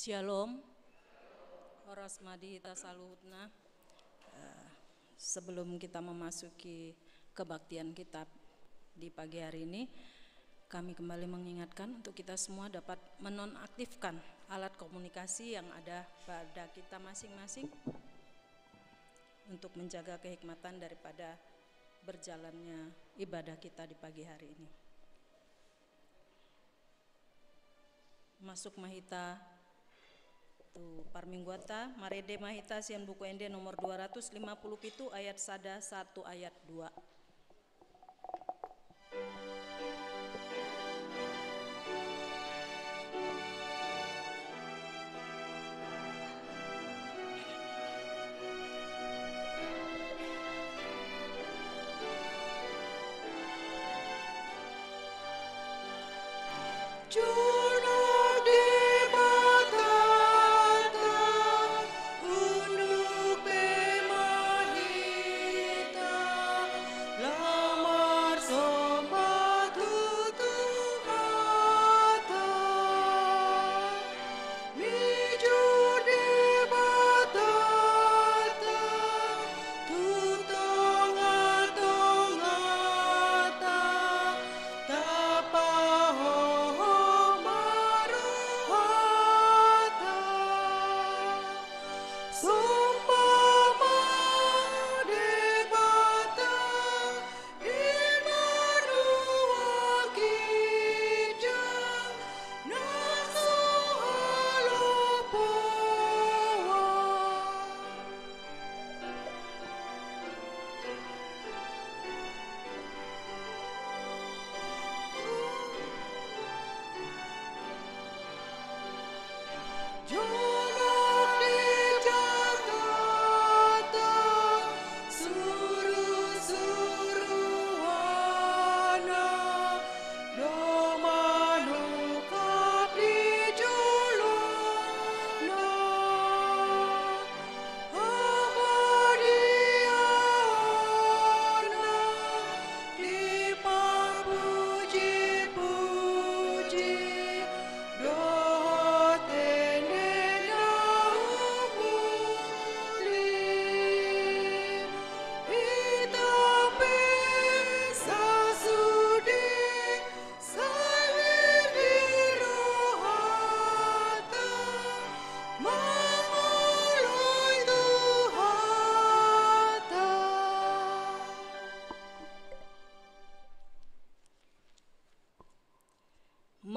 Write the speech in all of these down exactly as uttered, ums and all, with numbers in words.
Syalom. Horas ma di hita saluhutna. Eh, sebelum kita memasuki kebaktian kita di pagi hari ini, kami kembali mengingatkan untuk kita semua dapat menonaktifkan alat komunikasi yang ada pada kita masing-masing untuk menjaga kehikmatan daripada berjalannya ibadah kita di pagi hari ini. Masuk ma hita tu parmingguanta, marende ma hita sian Buku Ende nomor dua ratus lima puluh pitu ayat sada sahat tu ayat dua.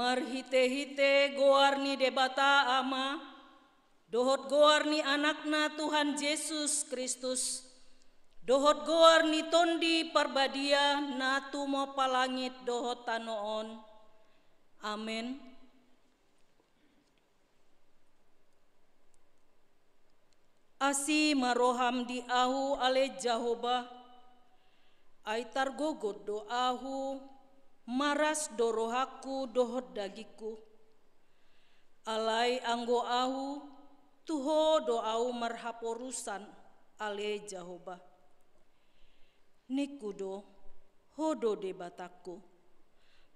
Marhite-hite goar ni Debata Ama, dohot goar ni Anakna Tuhan Jesus Kristus, dohot goar ni Tondi Parbadia na tumompa langit dohot tano on. Amen. Asi ma roham di ahu, ale Jahowa, ai targogot do ahu, maras do rohangku dohot dagingku. Alai anggo ahu, tu Ho do ahu marhaporusan, ale Jahowa. Ningku do, Ho do Debatangku.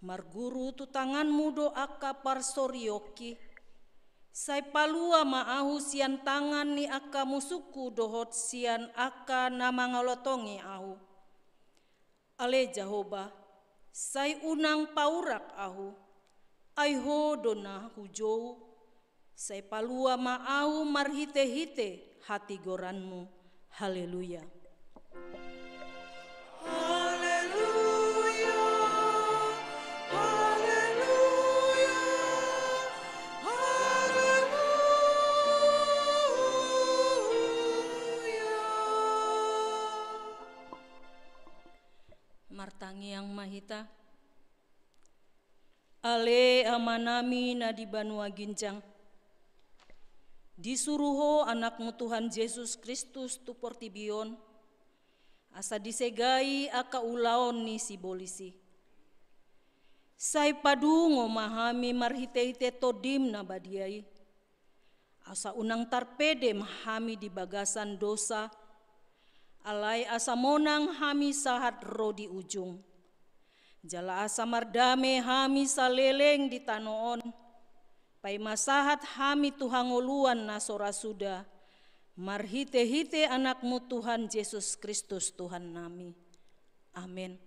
Marguru tu tanganmu do angka parsorionki. Sai palua ma ahu sian tangan ni angka musungku dohot sian angka na mangalotongi ahu. Ale Jahowa, sai unang paurak ahu, ai Ho do na hujou, sai palua ma ahu marhite-hite hatigoranmu. Haleluya. Haleluya, haleluya, haleluya. Martangiang ma hita. Ale Amanami na di banua ginjang, disuru Ho Anakmu Tuhan Jesus Kristus tu portibi on, asa disegai angka ulaon ni sibolis i. Sai padungo ma hami marhite-hite Tondim na badia i, asa unang tarpede ma hami di bagasan dosa, alai asa monang hami sahat ro di ujung. Jala asa mardame hami saleleng di tano on, paima sahat hami tu hangoluan na so ra suda, marhite-hite Anakmu Tuhan Jesus Kristus Tuhannami. Amen.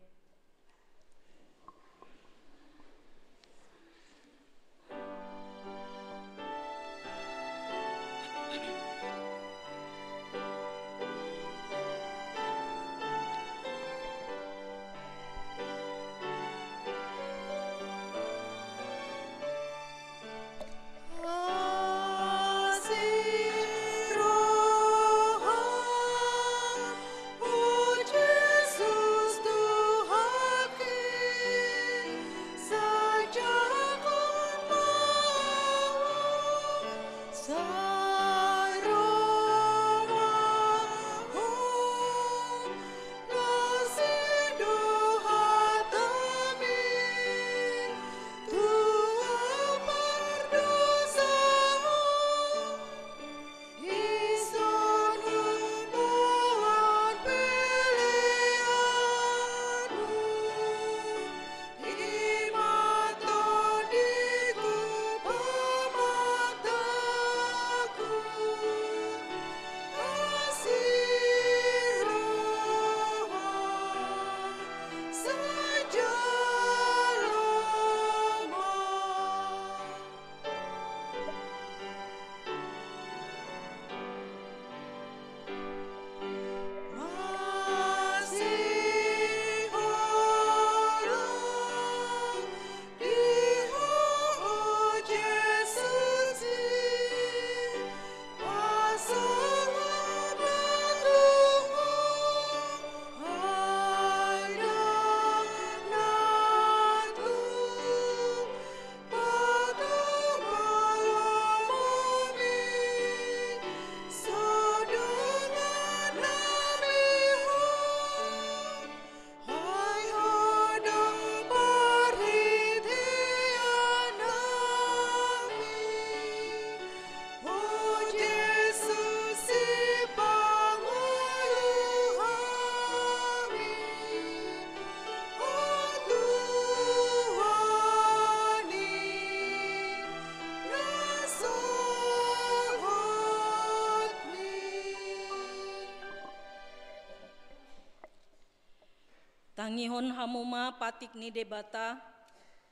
Tangihon hamu ma patik ni Debata,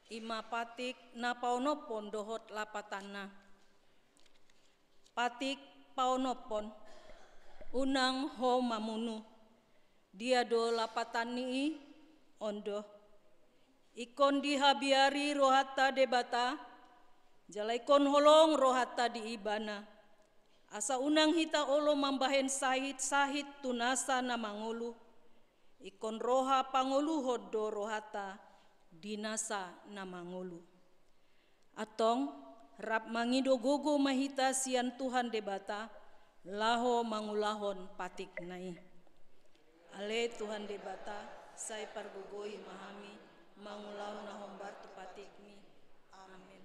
i ma patik na paonomhon dohot lapatanna. Patik paonomhon, unang ho mamunu. Dia do lapatan ni i? On do. Ingkon dihabiari rohanta Debata, jala ingkon holong rohanta di Ibana, asa unang hita olo mambahen sahit-sahit tu nasa na mangolu. Ingkon roha pangoluhon do rohanta di nasa na mangolu. Antong, rap mangido gogo ma hita sian Tuhan Debata, laho mangulahon patikna i. Ale Tuhan Debata, sai pargogoi ma hami, mangulahon na hombar tu patikmi. Amen.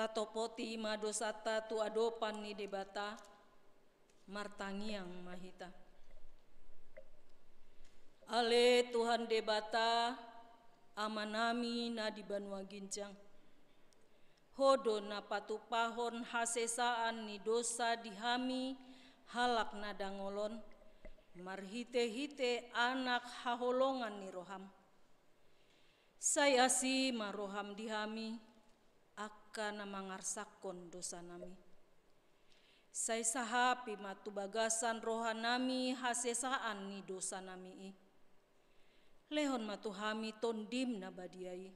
Tatopoti ma dosanta tu adopan ni Debata, martangiang ma hita. Ale Tuhan Debata, Amanami na di banua ginjang, Ho do na patupahon hasesaan ni dosa di hami halak na dangol on, marhitehite Anak haholongan ni roham. Sai asi ma roham di hami, angka na mangarsakkon dosanami. Sai sahapi ma tu bagasan rohanami hasesaan ni dosanami i. Lehon ma tu hami Tondim na badia i,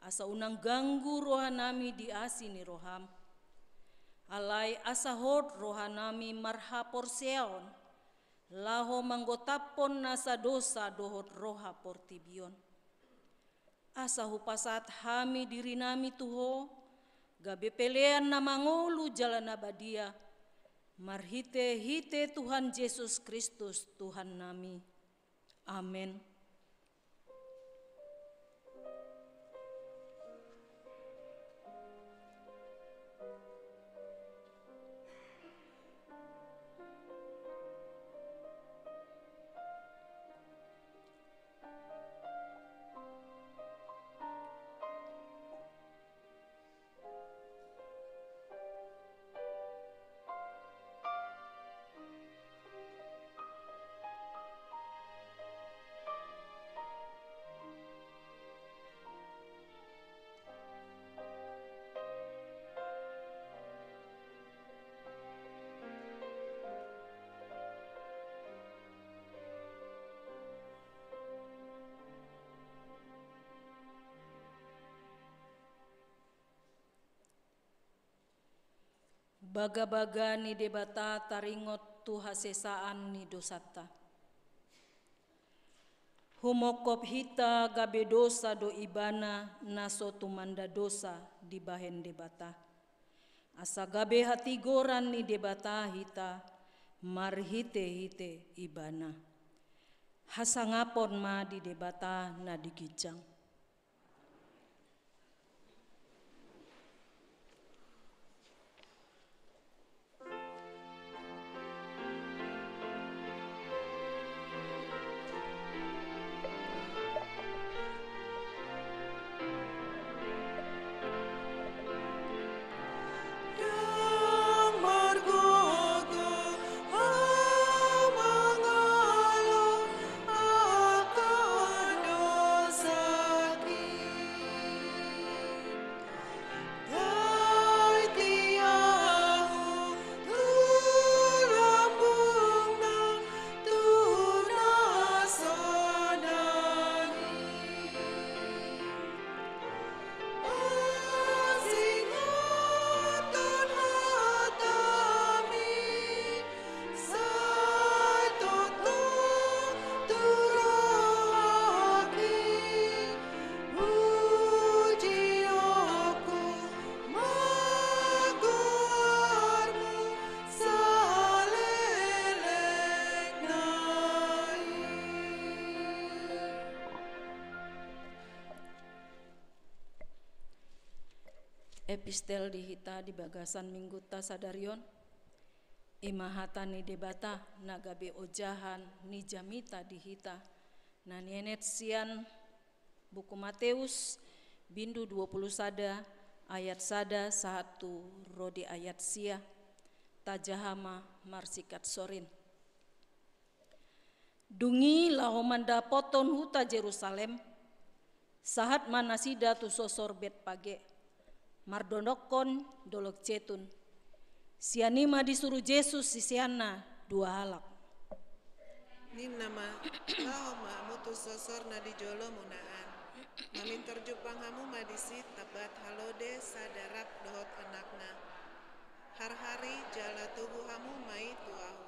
asa unang ganggu rohanami di asi ni roham. Alai asa hot rohanami marhaporseaon, laho manggotaphon nasa dosa dohot roha portibi on. Asa hupasahat hami dirinami tu Ho, gabe pelean na mangolu jala na badia, marhitehite Tuhan Jesus Kristus Tuhannami. Amen. Bagabaga ni Debata taringot tu hasesaan ni dosanta. Humongkop hita gabe dosa do Ibana na so tumanda dosa dibahen Debata. Asa gabe hatigoran ni Debata hita marhite-hite Ibana. Hasangapon ma di Debata na di ginjang. Epistel di hita di bagasan minggunta sadari on, i ma hata ni Debata na gabe ojahan ni jamita di hita, na nienet sian buku Mateus, bindu dua pulu sada, ayat sada sahat tu ro di ayat sia. Tajaha ma marsikat sorin. Dung i laho mandapothon huta Jerusalem, sahat ma nasida tu sosor Betpage, mardonokkon dolok Jetun. Sian i ma disuru Jesus siseanna dua halak. Ninna ma, laho ma hamu tu sosor na di jolo muna an. Mamintor jumpang hamu ma disi tambat halode sada rap dohot anakna. Harhari jala togu hamu ma i tu ahu.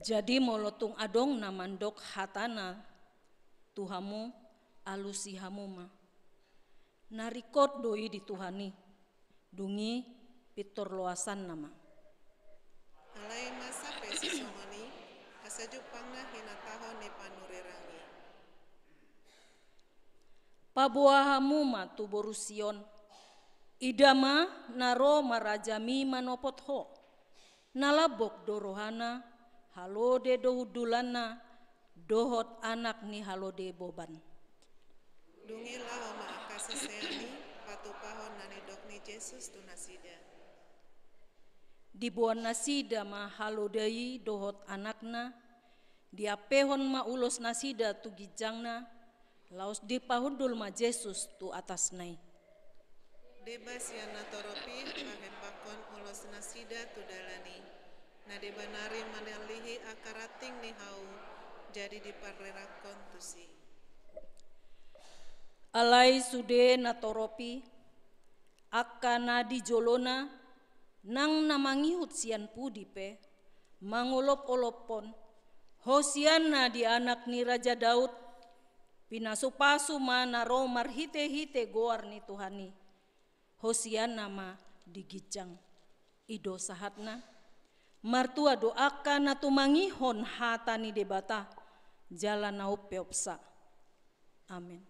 Jadi molo tung adong na mandok hatana tu hamu, alusi hamu ma. Na ringkot do i di Tuhan i, dung i pintor loasanna ma. Alai masa pe sisongon i, asa jumpangna hinatahon ni panurirang i. Paboa hamu ma tu boru Sion. Ida ma na ro ma rajami manopot ho. Na lambok do rohana, halode do hundulanna, dohot anak ni halode boban. Dung i laho ma angka sisean i patupahon na nidok ni Jesus tu nasida. Diboan nasida ma halode i dohot anakna, diampehon ma ulos nasida tu ginjangna, laos dipahundul ma Jesus tu atasna i. Deba sian natorop i pahempakkon ulos nasida tu dalan i. Na deba nari manalihi angka ranting ni hau, jadi diparrerakkon tusi. Alai sude natorop i, angka na di jolona, nang na mangihut sian pudi pe, mangolop-olophon, Hosianna di anak ni Raja Daud, pinasu-pasu ma na ro marhite-hite goar ni Tuhan i. Hosianna ma di ginjang. I do sahatna. Martua do angka na tumangihon hata ni Debata, jala na umpeopsa. Amen.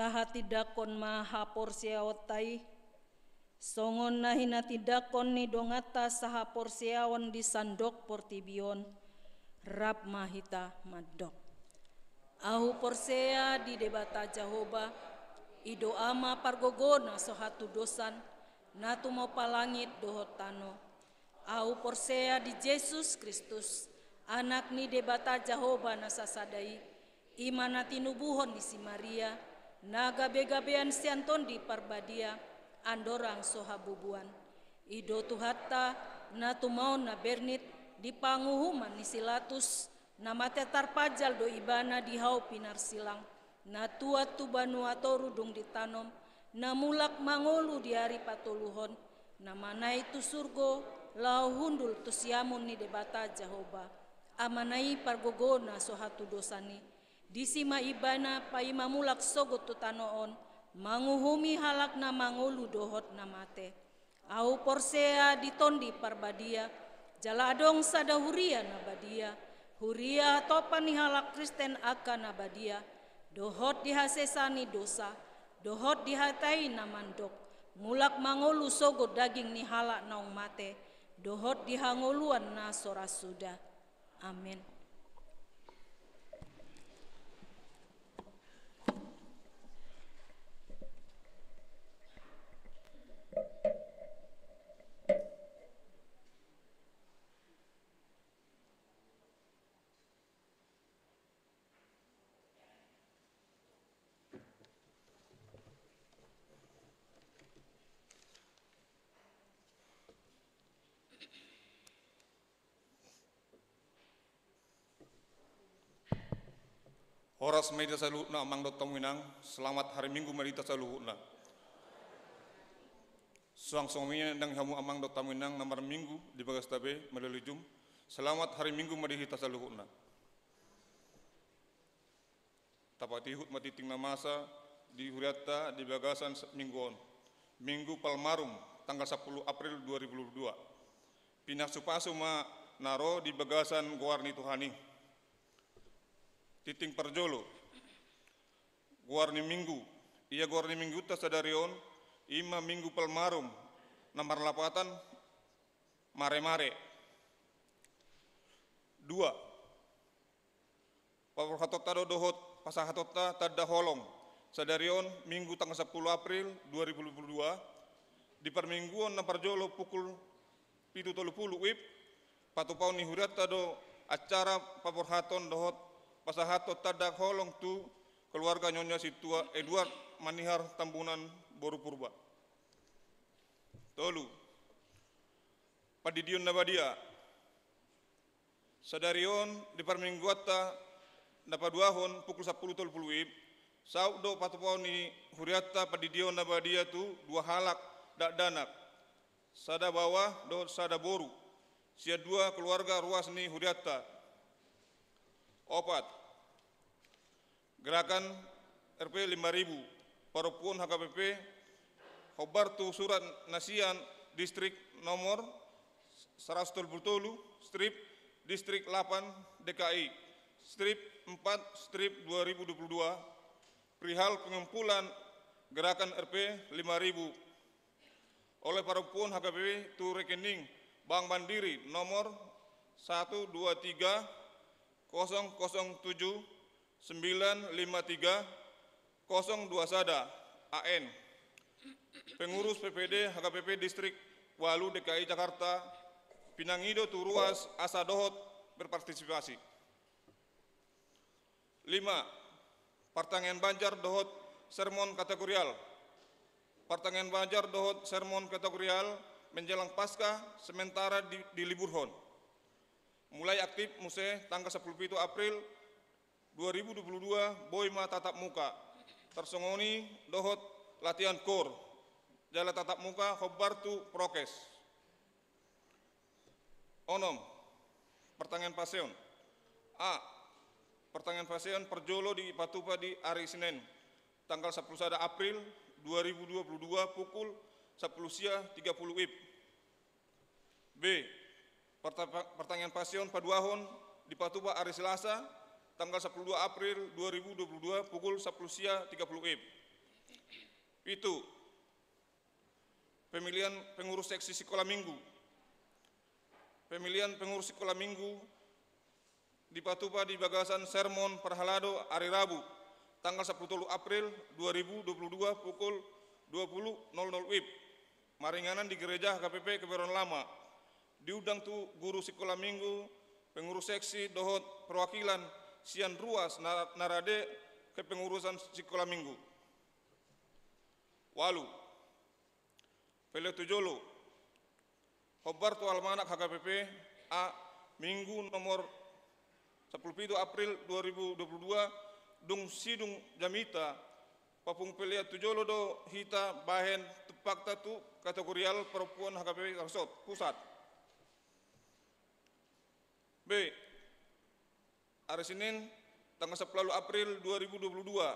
Tahatindangkon ma haporseaonta i, songon na hinatindangkon ni donganta sahaporseaon di sandok portibi on, rap ma hita mandok. Ahu porsea di Debata Jahowa, i do Ama pargogona so hatudosan, na tumompa langit dohot tano. Ahu porsea di Jesus Kristus, Anak ni Debata Jahowa na sasada i, i ma na tinubuhon ni si Maria, na gabegabean sian Tondi Parbadia, andorang so habubuan. I do Tuhanta, na tumaon na bernit, di panguhuman ni si Latus, na mate tarpajal do Ibana di hau pinarsilang, na tuat tu banua toru dung ditanom, na mulak mangolu di ari patoluhon, na manaek tu surgo, laho hundul tu siamun ni Debata Jahowa, Amana i pargogona so hatudosan i. Disi ma Ibana paima mulak sogot tu tano on, manguhumi halak na mangolu dohot na mate. Ahu porsea di Tondi Parbadia, jala adong sada huria na badia, huria hatompa ni halak Kristen angka na badia, dohot di hasesaan ni dosa, dohot di hata i na mandok, mulak mangolu sogot daging ni halak naung mate, dohot di hangoluan na so ra suda. Amen. Horas ma di hita saluhutna, amang dohot hamu inang. Selamat hari Minggu ma di hita saluhutna. Suang songon i nang hamu amang dohot hamu inang na marminggu di bagasta be, melalui Zoom. Selamat hari Minggu ma di hita saluhutna. Tapatihut ma tingting na masa di hurianta di bagasan s-, minggu on. Minggu Palmarum, tanggal sampulu April dua ribu dua puluh dua. Pinasupasu ma na ro di bagasan goar ni Tuhan i. Tingting parjolo, goar ni minggu. Ia goar ni minggunta sadari on, i ma Minggu Palmarum, na marlapatan maremare. Dua, paborhatonta do dohot pasahatonta tanda holong. Sadari on, Minggu tanggal sampulu April dua ribu dua puluh dua, di parmingguon na parjolo pukul pitu tolu pulu WIB, patupaon ni hurianta do acara paborhaton dohot pasahaton tanda holong tu keluarga Nyonya Sintua Edward Manihar Tambunan, boru Purba. Tolu, pandidion na badia. Sadari on di parmingguanta na paduahon pukul sampulu tolu pulu WIB, saut do patupaon ni hurianta pandidion na badia tu dua halak dakdanak, sada baoa dohot sada boru, sian dua keluarga ruas ni hurianta. Opat, Gerakan R P lima ribu, parompuon H K P P, hombar tu surat na sian distrik nomor saratus tolu pulu tolu, strip distrik lapan D K I, strip empat, strip dua ribu dua puluh dua, perihal pengumpulan gerakan R P lima ribu oleh parompuon H K P P tu rekening Bank Mandiri nomor satu dua tiga kosong kosong tujuh sembilan lima tiga kosong dua sada A N. Pengurus P P D H K P P Distrik ualu D K I Jakarta, pinangido tu ruas asa dohot berpartisipasi. Lima, partangiangan banjar dohot sermon kategorial. Partangiangan banjar dohot sermon kategorial menjelang Paskah sementara di, diliburhon. Mulai aktif muse tanggal sampulu pitu April dua ribu dua puluh dua, boi ma tatap muka. Tarsongon i dohot latihan koor. Jala tatap muka hombar tu prokes. Onom, partangiangan paseon. A, partangiangan paseon parjolo dipatupa di ari Senen, tanggal sampulu sada April dua ribu dua puluh dua pukul sampulu sia tiga pulu WIB. B, parta-, partangiangan paseon paduahon dipatupa ari Selasa, tanggal sampulu dua April dua ribu dua puluh dua pukul sampulu sia tiga pulu WIB. Pitu, pemilihan pengurus seksi sikola minggu. Pemilihan pengurus sikola minggu dipatupa di bagasan sermon parhalado ari Rabu, tanggal sampulu tolu April dua ribu dua pulu dua, pukul dua pulu nol nol W I B, maringanan di Gereja H K P P Kebayoran Lama. Diundang tu guru sikola minggu, pengurus seksi dohot perwakilan sian ruas na, na rade kepengurusan sikola minggu. Walu, pelean tu jolo. Hombar tu almanak H K P P A, Minggu nomor sampulu pitu April dua ribu dua pulu dua, dung sidung jamita, papung pelean tu jolo do hita bahen tumpakta tu kategorial parompuan H K P P Resort Pusat. B, ari Senin, tanggal sampulu ualu April dua ribu dua pulu dua,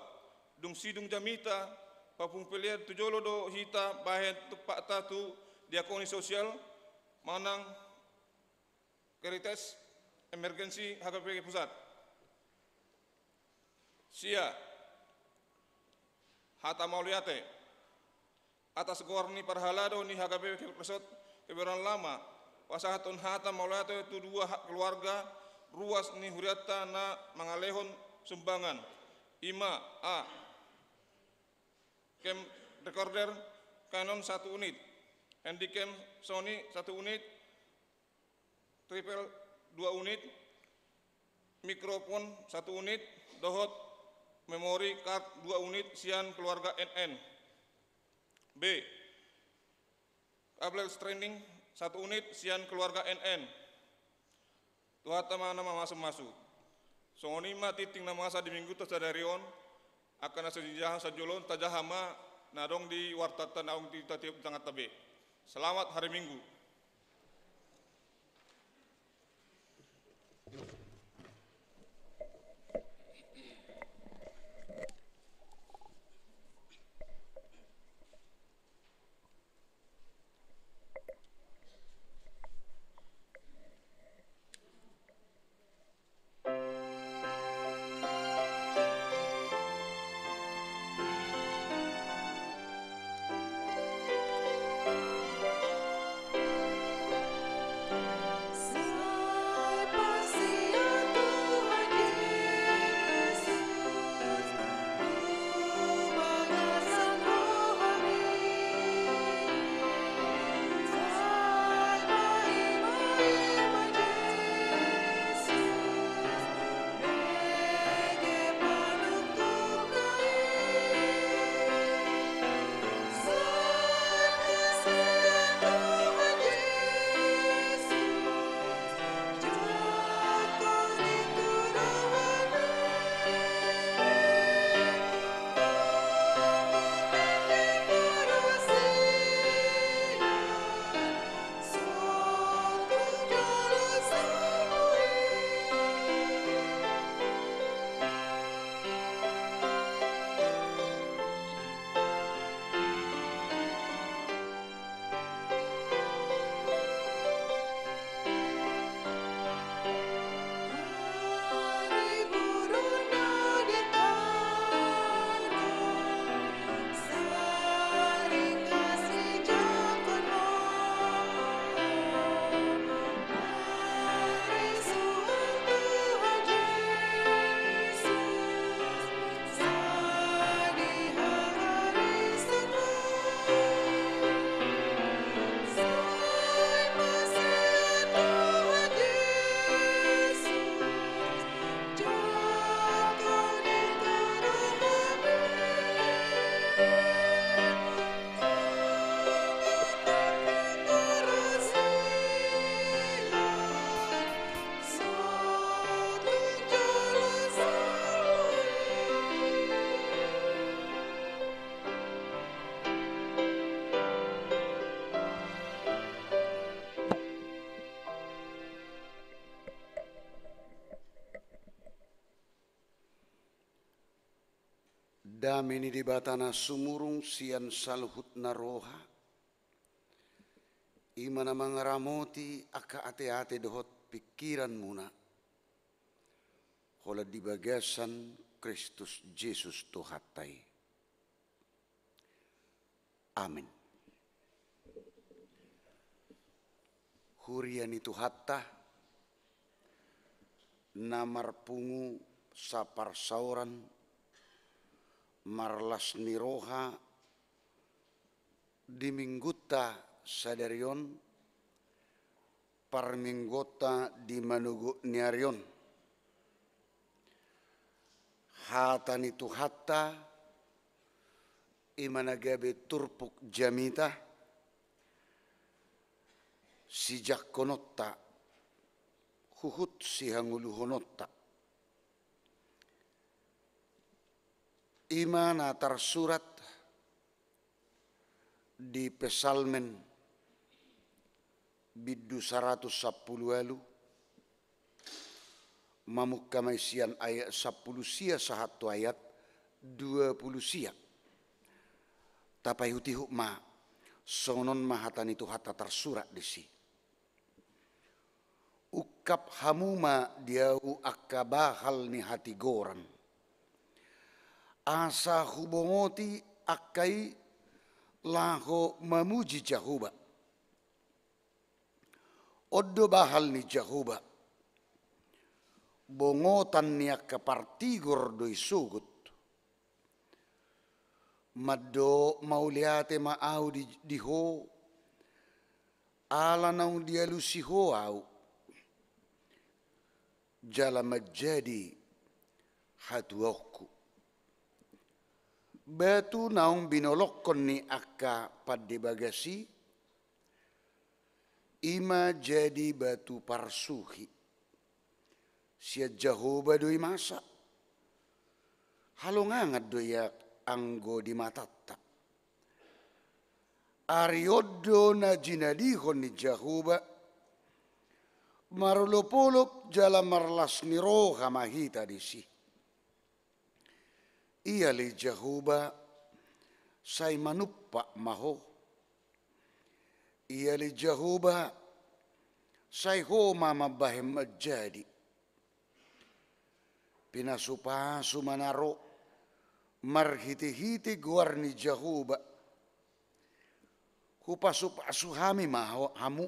dung sidung jamita, papung pelean tu jolo do hita bahen tumpakta tu diakoni sosial manang Caritas Emergency H K P P Pusat. Sia, hata mauliate. Atas goar ni parhalado ni H K P P Resort Kebayoran Lama, pasahathon hata mauliate tu dua ha-, keluarga ruas ni hurianta na mangalehon sumbangan. I ma, A, cam recorder Canon satu unit, handycam Sony satu unit, tripod dua unit, mikrofon satu unit, dohot memory card dua unit sian keluarga N N. B, kabel streaming satu unit sian keluarga N N. Tuhanta ma na mamasumasu. Songon i ma tingting na masa di Minggunta sadari on. Angka na so tajaha sanjolo on, tajaha ma na adong di wartanta, na adong di tanganta be. Selamat hari Minggu. Dame ni Debata na sumurung sian saluhutna roha, i ma na mangaramoti angka ateate dohot pingkiranmuna, holan di bagasan Kristus Jesus Tuhanta i. Amen. Huria ni Tuhanta, na marpungu saparsaoran, marlas ni roha di Minggunta sadari on, parmingguonta di manogot ni ari on. Hata ni Tuhanta, i ma na gabe turpuk jamita, sijangkononta, huhut sihangoluhononta. I ma na tarsurat di Psalmen bindu saratus sampulu ualu, mamungka ma i sian ayat sampulu sia sahat tu ayat dua pulu sia. Tapaihutihut ma, songon on ma hata ni Tuhanta tarsurat disi. Ungkap hamu ma di ahu angka bahal ni hatigoran, asa hubongoti angka i laho mamuji Jahowa. On do bahal ni Jahowa, bongotan ni angka partigor do i sogot. Mandok mauliate ma ahu di, di ho, ala naung dialusi ho ahu, jala manjadi hatuaonku. Batu naung binolongkon ni angka pande bagas i, i ma jadi batu parsuhi. Sian Jahowa do i masa. Halongangan do ia anggo di matanta. Ari on do na jinadihon ni Jahowa, marolopolop jala marlas ni roha ma hita disi. Ia ale Jahowa, sai manumpak ma ho. Ia ale Jahowa, sai ho ma mambahen manjadi. Pinasupasu ma na ro marhitehite goar ni Jahowa. Hupasupasu hami ma ho-, hamu,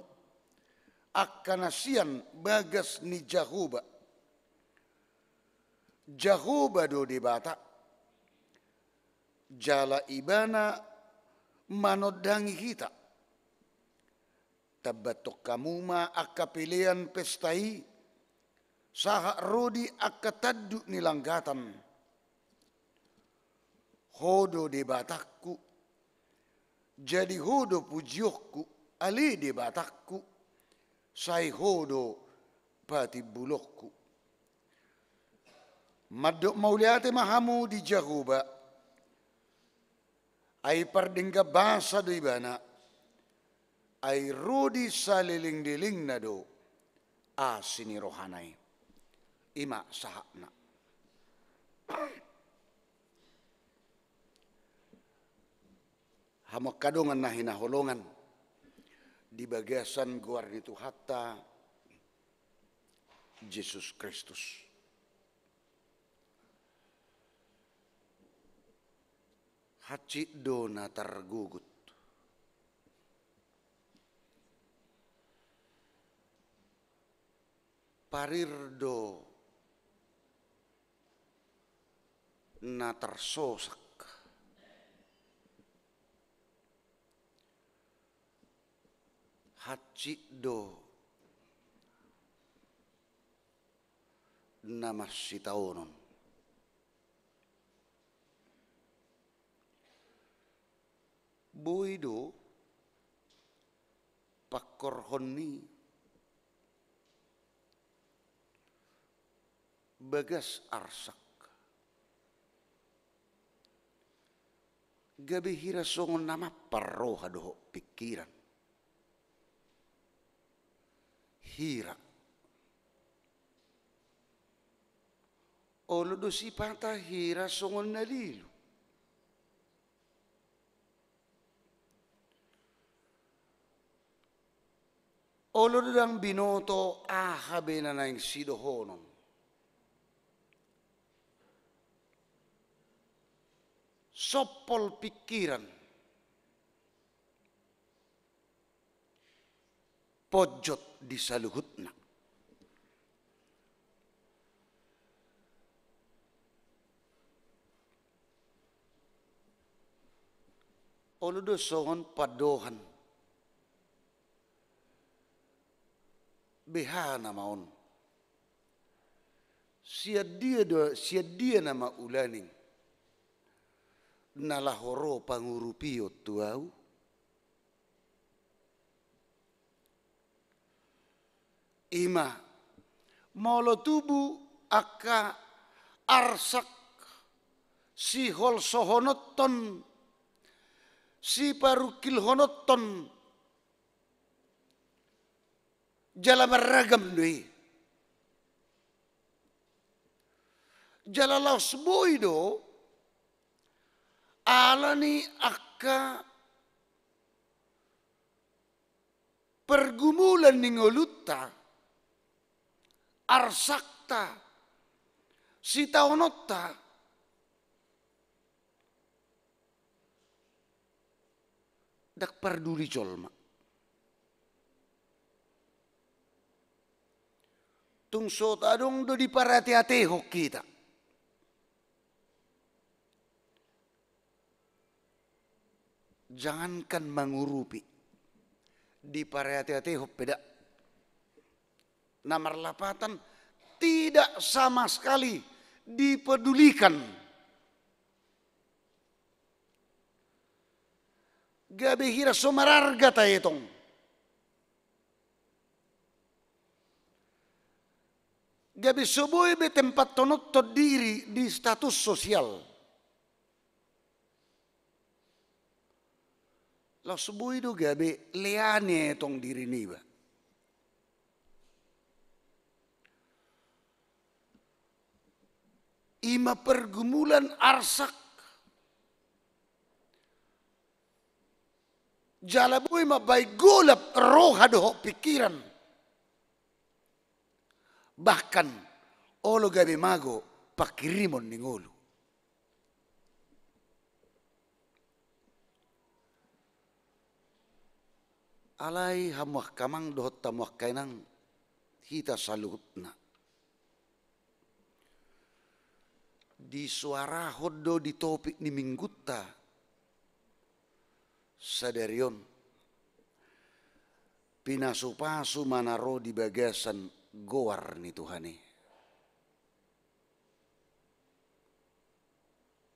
angka na sian bagas ni Jahowa. Jahowa do Debata, jala Ibana manondangi hita. Tambathon hamu ma angka pelean pesta i, sahat ro di angka tanduk ni langgatan. Ho do Debatangku, jadi ho do pujionku, ale Debatangku, sai ho do patimbulonku. Mandok mauliate ma hamu di Jahowa, ai pardenggan basa do Ibana, ai ro di salelenglelengna do asi ni rohana i. I ma sahatna. Hamu angka dongan na hinaholongan di bagasan goar ni Tuhanta Jesus Kristus. Hansit do na targogot. Parir do na tarsosak. Hansit do na marsitaonon. Boi do pangkorhon ni bagas arsak. Gabe hira songon na mampar roha dohot pingkiran. Hira. Olo do sipata hira songon na lilu. Olo do ndang binoto aha be na naeng sidohonon. Sompol pingkiran. ponjot di saluhutna. Olo do songon pandohan. Beha nama on. Sian dia do, sian dia nama ulaning na laho ro pangurupion tu ahu? Ima, molo tubu angka arsak siholsohononton, siparungkilhononton, jala marragam do i. Jala laos boi do, ala ni angka pergumulan ni ngolunta, arsakta, sitaononta, ndang parduli jolma. Tung so adong do dipareateatehon hita. Jangankan mangurupi, dipareateatehon pe nda. Na marlapatan, tidak sama sekali dipedulikan. Gabe hira so mararga taetong. Gabe so boi be tempathononton diri di status sosial. Laos boi do gabe leani etong diri niba. Ima pergumulan arsak. Jala boi mambahen golap roha dohot pikiran. Bahkan olo gabe mago pangkirimon ni ngolu. Alai hamu angka amang dohot hamu angka inang, hita saluhutna, disuarahon do di topik ni minggunta sadari on, pinasupasu ma na ro di bagasan goar ni Tuhan i.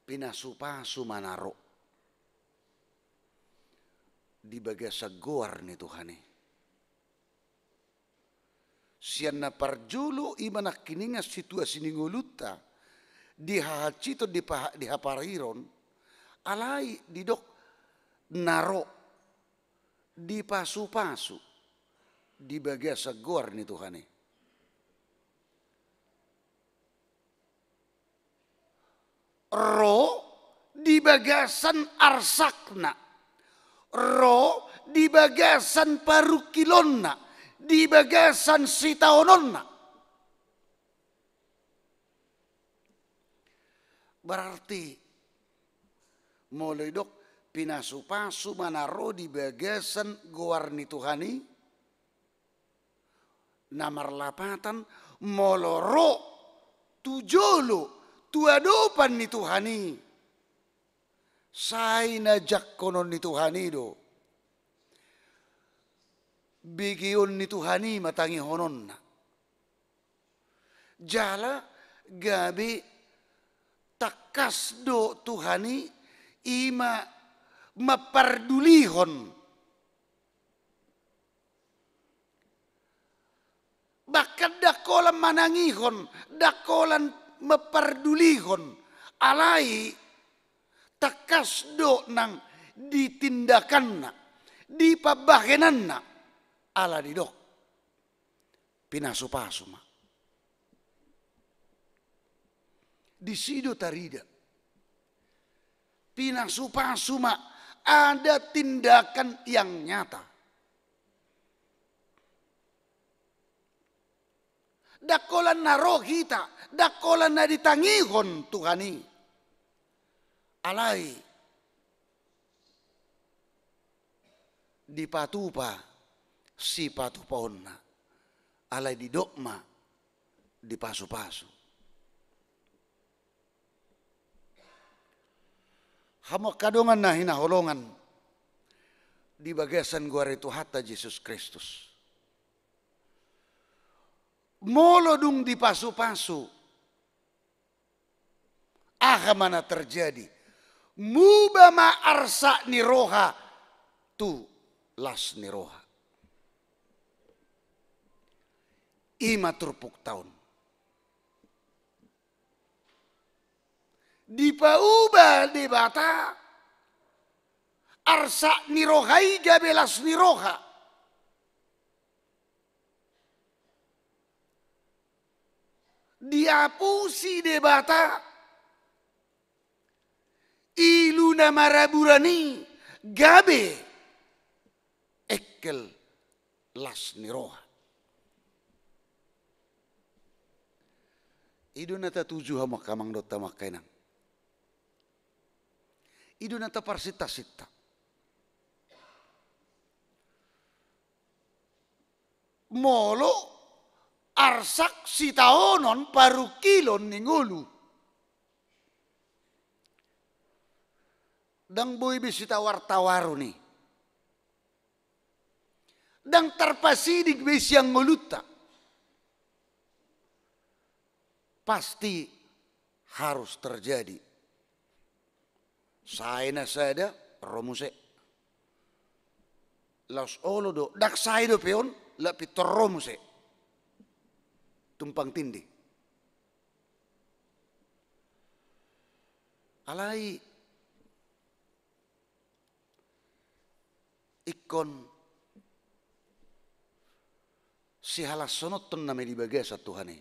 Pinasupasu ma na ro di bagasan goar ni Tuhan i. Sian na parjolo, ima nangkiningan situasi ni ngolunta di hahansiton, di paha-, di hapariron, alai didok na ro dipasupasu di bagasan goar ni Tuhan i. Ro di bagasan arsakna, ro di bagasan parungkilonna, di bagasan sitaononna. Berarti molo didok pinasupasu ma na ro di bagasan goar ni Tuhan i, na marlapatan, molo ro tu jolo, tu adopan ni Tuhan i, sai na jangkonon ni Tuhan i do begeon ni Tuhan i ma tangihononna. Jala gabe tangkas do Tuhan i, ima mampardulihon. Bahkan ndang holan manangihon, ndang holan mampardulihon, alai tangkas do nang di tindakanna, di pambahenanna, ala didok pinasupasu ma. Disi do tarida. Pinasupasu ma, ada tindakan yang nyata. Ndang holan na ro hita, ndang holan na ditangihon Tuhan i. Alai dipatupa sipatupaonna, alai didok ma dipasupasu. Hamu angka dongan na hinaholongan di bagasan goar ni Tuhanta Jesus Kristus. Molo dung dipasupasu, aha ma na terjadi? Muba ma arsak ni roha tu las ni roha. I ma turpukta on. Dipauba Debata arsak ni roha i gabe las ni roha. Diapusi Debata ilu na maraburan i gabe engkel las ni roha. I do na tatuju hamu angka amang dohot hamu angka inang. I do na taparsintasinta. Molo arsak sitaonon parungkilon ni ngolu, ndang boi be sitawar-tawarhon i. Ndang tarpasiding be sian ngolunta. Pasti harus terjadi. Sae na sada, ro muse. Laos olo do, ndang sae dope on, laos pintor ro muse. Tumpang tindih. Alai ingkon sihalashononton nama i di bagasan Tuhan i.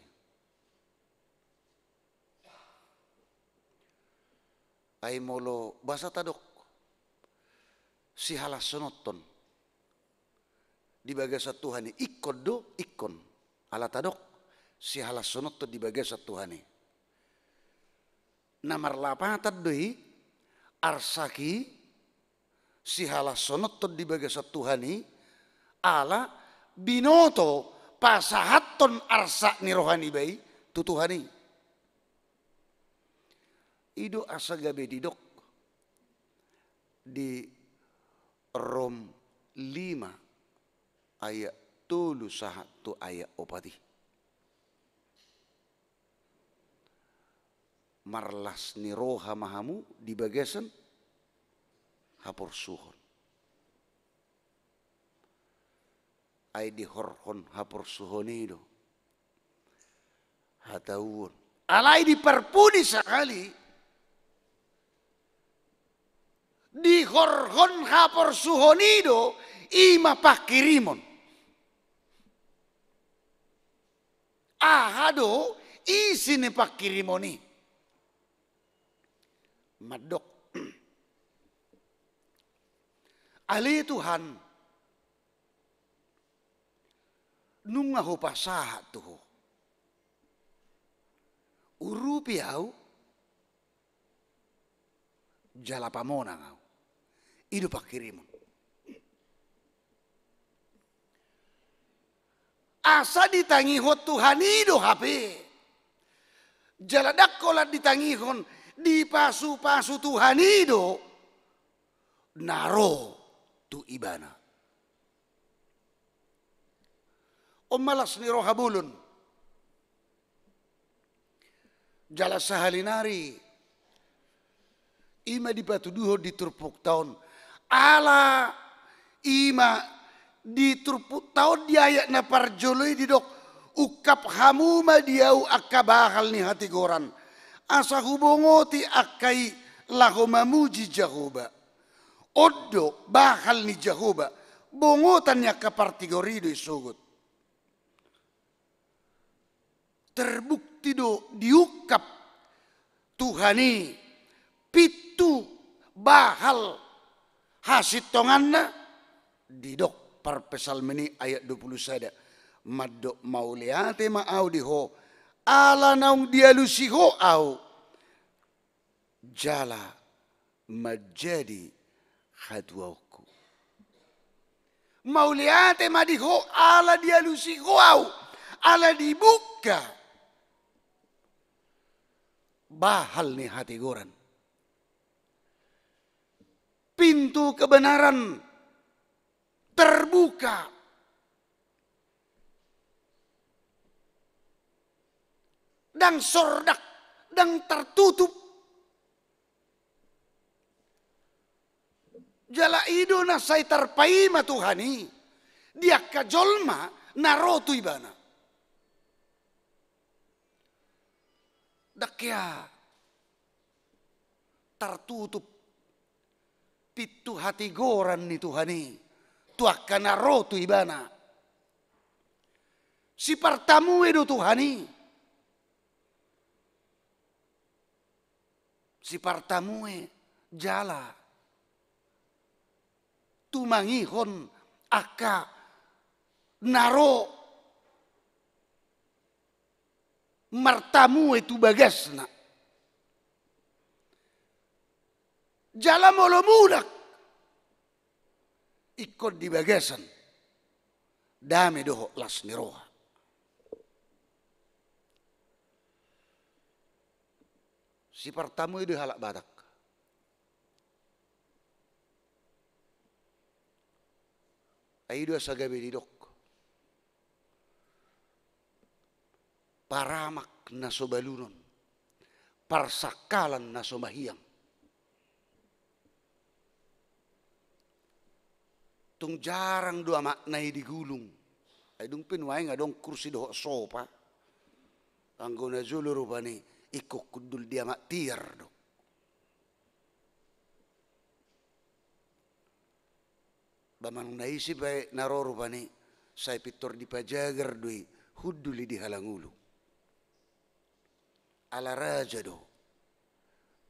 Ai molo boasa tadok sihalashononton di bagasan Tuhan i, ingkon do, ingkon. Ala tadok sihalashononton di bagasan Tuhan i. Na marlapatan do i, arsak i sihalashononton di bagasan Tuhan i, ala binoto pasahathon arsak ni roha niba i tu Tuhan i. I do asa gabe didok di Rom lima ayat tolu sahat tu ayat opat i. Marlas ni roha ma hamu di bagasan haporsuhon. Ai dihorhon haporsuhon i do hatauon. Alai diparpudi sahali, dihorhon haporsuhon i do, i ma pangkirimon. Aha do isi ni pangkirimon i? Mandok, ale Tuhan, nunga hupasahat tu Ho. Urupi au, jala pamonang au. I do pangkirimon. Asa ditangihon Tuhan i do hape. Jala ndang holan ditangihon, dipasupasu Tuhan i do na ro tu ibana. On ma las ni roha bolon. Jala sahali nari i ma dipatuduhon di turpukta on. Ala i ma di turpukta on di ayat na parjolo i didok, ungkap hamu ma di au angka bahal ni hatigoran, asa hubongoti angka i laho mamuji Jahowa. On do bahal ni Jahowa, bongotan ni angka partigor i do isogot. Terbukti do diungkap Tuhan i pintu bahal hasintonganna, didok parpsalmen i ayat dua pulu sada, mandok, mauliate ma au di Ho, ala naung dialusi Ho au, jala manjadi hatuaonku. Mauliate ma di Ho ala dialusi Ho au, ala dibuka bahal ni hatigoran. Pintu kebenaran terbuka. Ndang sordak, ndang tertutup. Jala i do na sai tarpaima Tuhan i di angka jolma na ro tu Ibana. Ndang hea tartutup pintu hatigoran ni Tuhan i tu angka na ro tu Ibana. Sipartamue do Tuhan i. Sipartamue jala tumangihon angka na ro martamue tu bagasna. Jala molo mulak ingkon di bagasan dame dohot las ni roha. Sipartamue do i halak Batak. Ai do asa gabe didok, paramak na so balunon, parsangkalan na so mahiang. Tung jarang do amakna i digulung. Ai dung pe nuaeng adong kursi dohot sopa, anggo na jolo rupani ingkon hundul di amak tiar do. Ba manang na ise pe na ro rupani, sai pintor dipajagar do i, hundul i di halangulu. Ala raja do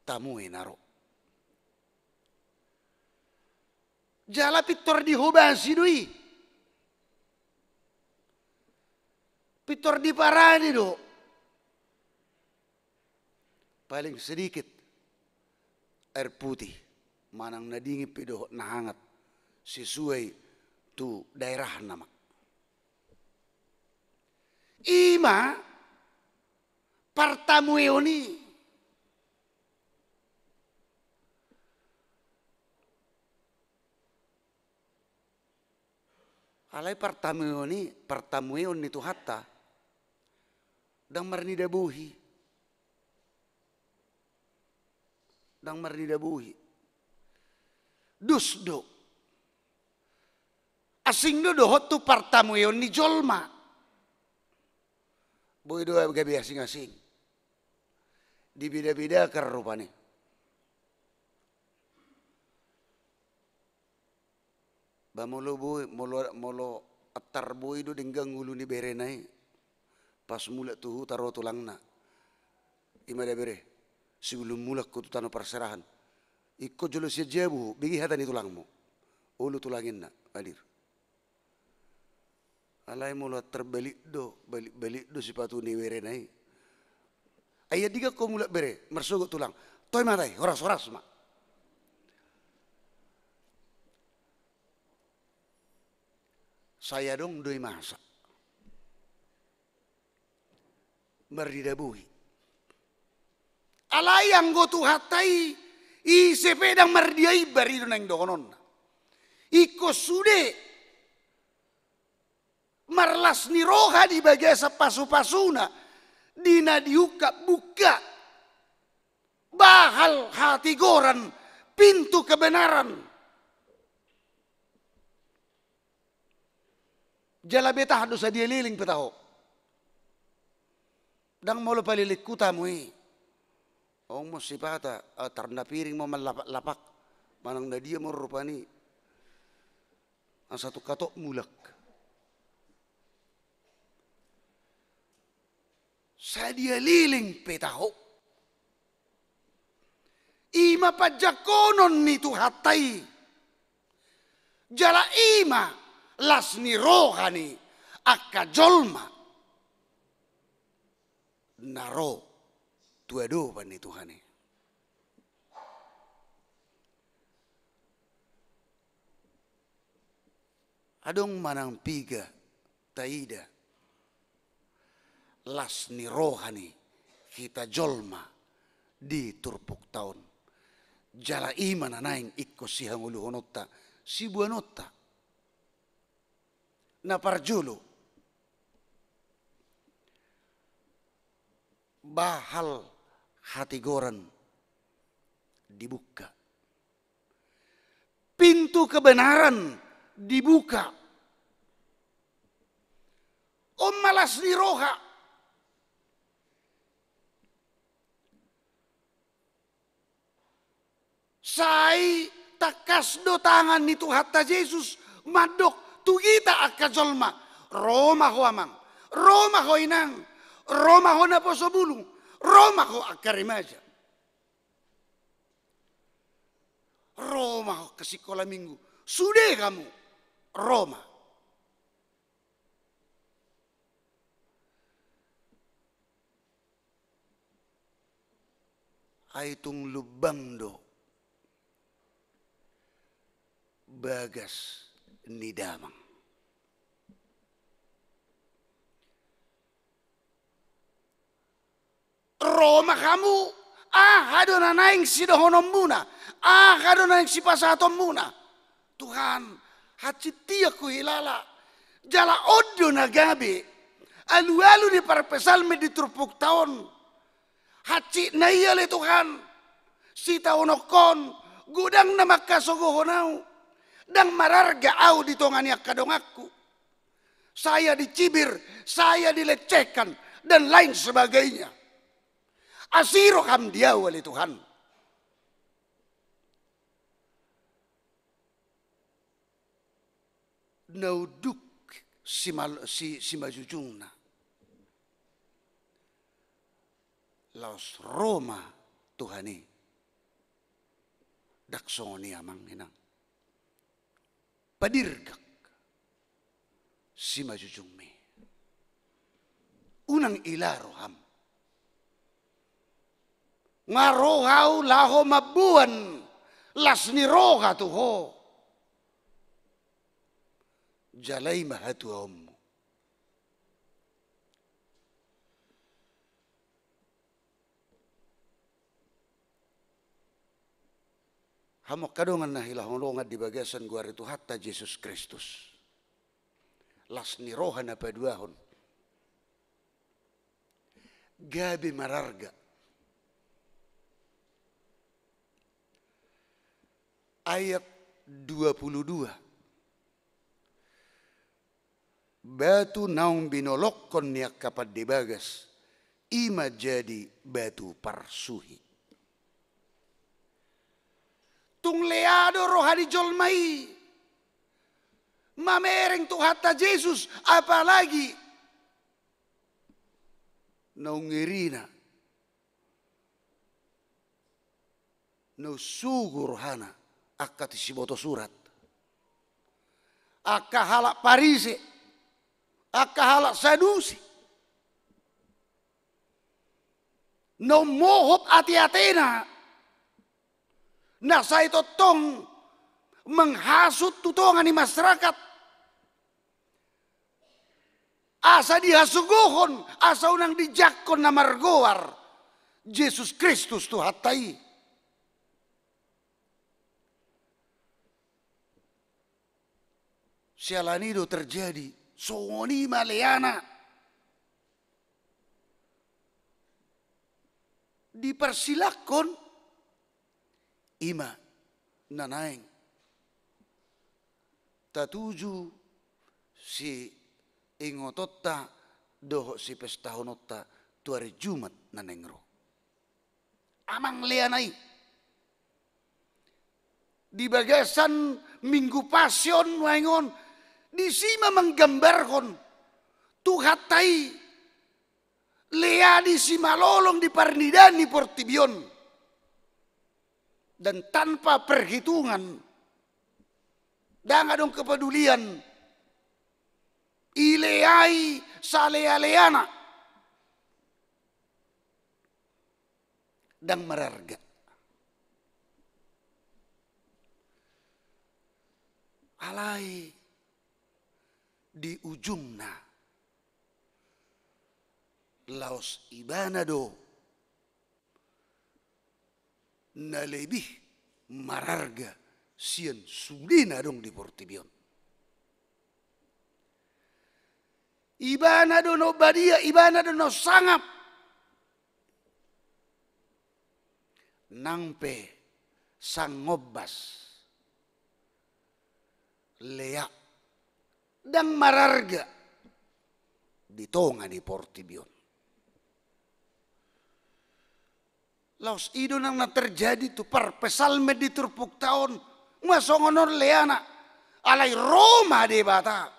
tamue na ro. Jala pintor dihobasi do i. Pintor diparani do. Paling sedikit air putih, manang na dingin pe dohot na hangat, sesuai tu daerahna ma. I ma partamueon i. Alai partamueon i, partamueon ni Tuhanta, ndang marnida bohi. Ndang marnida bohi. Dos do. Asing do dohot tu partamueon ni jolma. Boi do gabe asing-asing. Dibedabedakan rupani. Ba molo boi, molo, molo antar boi do denggan ngolu ni berena i, pas mulak tu huta ro tulangna. I ma da bere, sebelum mulak ho tu tano parserahan, ingkon jolo sian jabu ho, bege hata ni tulangmu. Olo tulang, ninna, hadir. Alai molo antar balik do, balik-balik do sipatu ni berena i. Ai andigan ho mulak bere, marsogot tulang. Toe ma hata i, horas-horas ma. Sai adong do i masa marnida bohi. Alai anggo Tuhanta i, ise pe ndang mardia imbar, i do naeng dohononna. Ingkon sude marlas ni roha di bagasan pasupasuna, di na diungkap buka bahal hatigoran, pintu kebenaran. Jala betah do sadia leleng pe taho. Ndang molo paleleng hutamu i. Ong ma sipata, ah, tarna piring ma manlapak-lapak. Manang na dia ma rupani. Asa tung hatop mulak. Sadia leleng pe taho. I ma panjangkonon ni Tuhanta i. Jala i ma las ni roha ni angka jolma na ro tu adopan ni Tuhan i. Adong ma nang piga taida las ni roha ni hita jolma di turpukta on. Jala i ma na naeng ingkon sihangoluhononta, siboanonta. Na parjolo, bahal hatigoran dibuka. Pintu kebenaran dibuka. On ma las ni roha. Sai tangkas do tangan ni Tuhanta Jesus mandok tu hita angka jolma, ro ma ho amang, ro ma ho inang, ro ma ho naposo bulung, ro ma ho angka remaja. Ro ma ho angka sikola minggu, sude hamu, ro ma. Ai tung lumbang do bagas ni damang. Ro ma hamu, aha do na naeng sidohononmuna, aha do na naeng sipasahatonmuna. Tuhan, hansit tiang huhilala, jala on do na gabe alualu ni parpsalmen di turpukta on. Hansit na i ale Tuhan, sitaononhon, godang na mangkasogohon ahu, ndang mararga ahu di tonga ni angka donganku. Saya dicibir, saya dilecehkan, dan lain sebagainya. Asi roham di ahu ale Tuhan. Na unduk simal-, si-, simajujungna. Laos ro ma Tuhan i. Ndang songon i amang inang. Padirgak simajujungmi. Unang ila roham. Nga ro ahu laho mamboan las ni roha tu ho. Jala i ma hatuaonmu. Hamu angka dongan na hinaholongan di bagasan goar ni Tuhanta Jesus Kristus. Las ni roha na paduahon. Gabe mararga. Ayat dua puluh dua. Batu naung binolongkon ni angka pande bagas, i ma jadi batu parsuhi. Tung lea do roha ni jolma i mamereng Tuhanta Jesus, apalagi naung irina, naung sogo rohana angka siboto surat, angka halak Parise, angka halak Sadusi. Naung mohop ateatena, na sai tongtong menghasut tu tonga ni masyarakat. Asa dihasogohon, asa unang dijangkon na margoar Jesus Kristus Tuhanta i. Siala ni i do terjadi, songon i ma leana. Dipersilangkon, i ma na naeng tatuju siingotonta dohot sipestahononta tu ari Jumat na naeng ro. Amang leana i. Di bagasan Minggu Pasion nuaeng on, disi ma manggambarhon Tuhanta i lea di simalolong di parnidaan ni portibi on. Dan tanpa perhitungan, ndang adong kepedulian, ileai salea-leana. Ndang mararga. Alai di ujungna. Laos ibana do na lebih mararga sian sude na adong di portibi on. Ibana do na umbadia, ibana do na sangap. Nang pe sangombas lea ndang mararga di tonga ni portibi on. Laos i do nang na terjadi tu parpsalmen di turpukta on, nga songon on leana, alai ro ma Debata.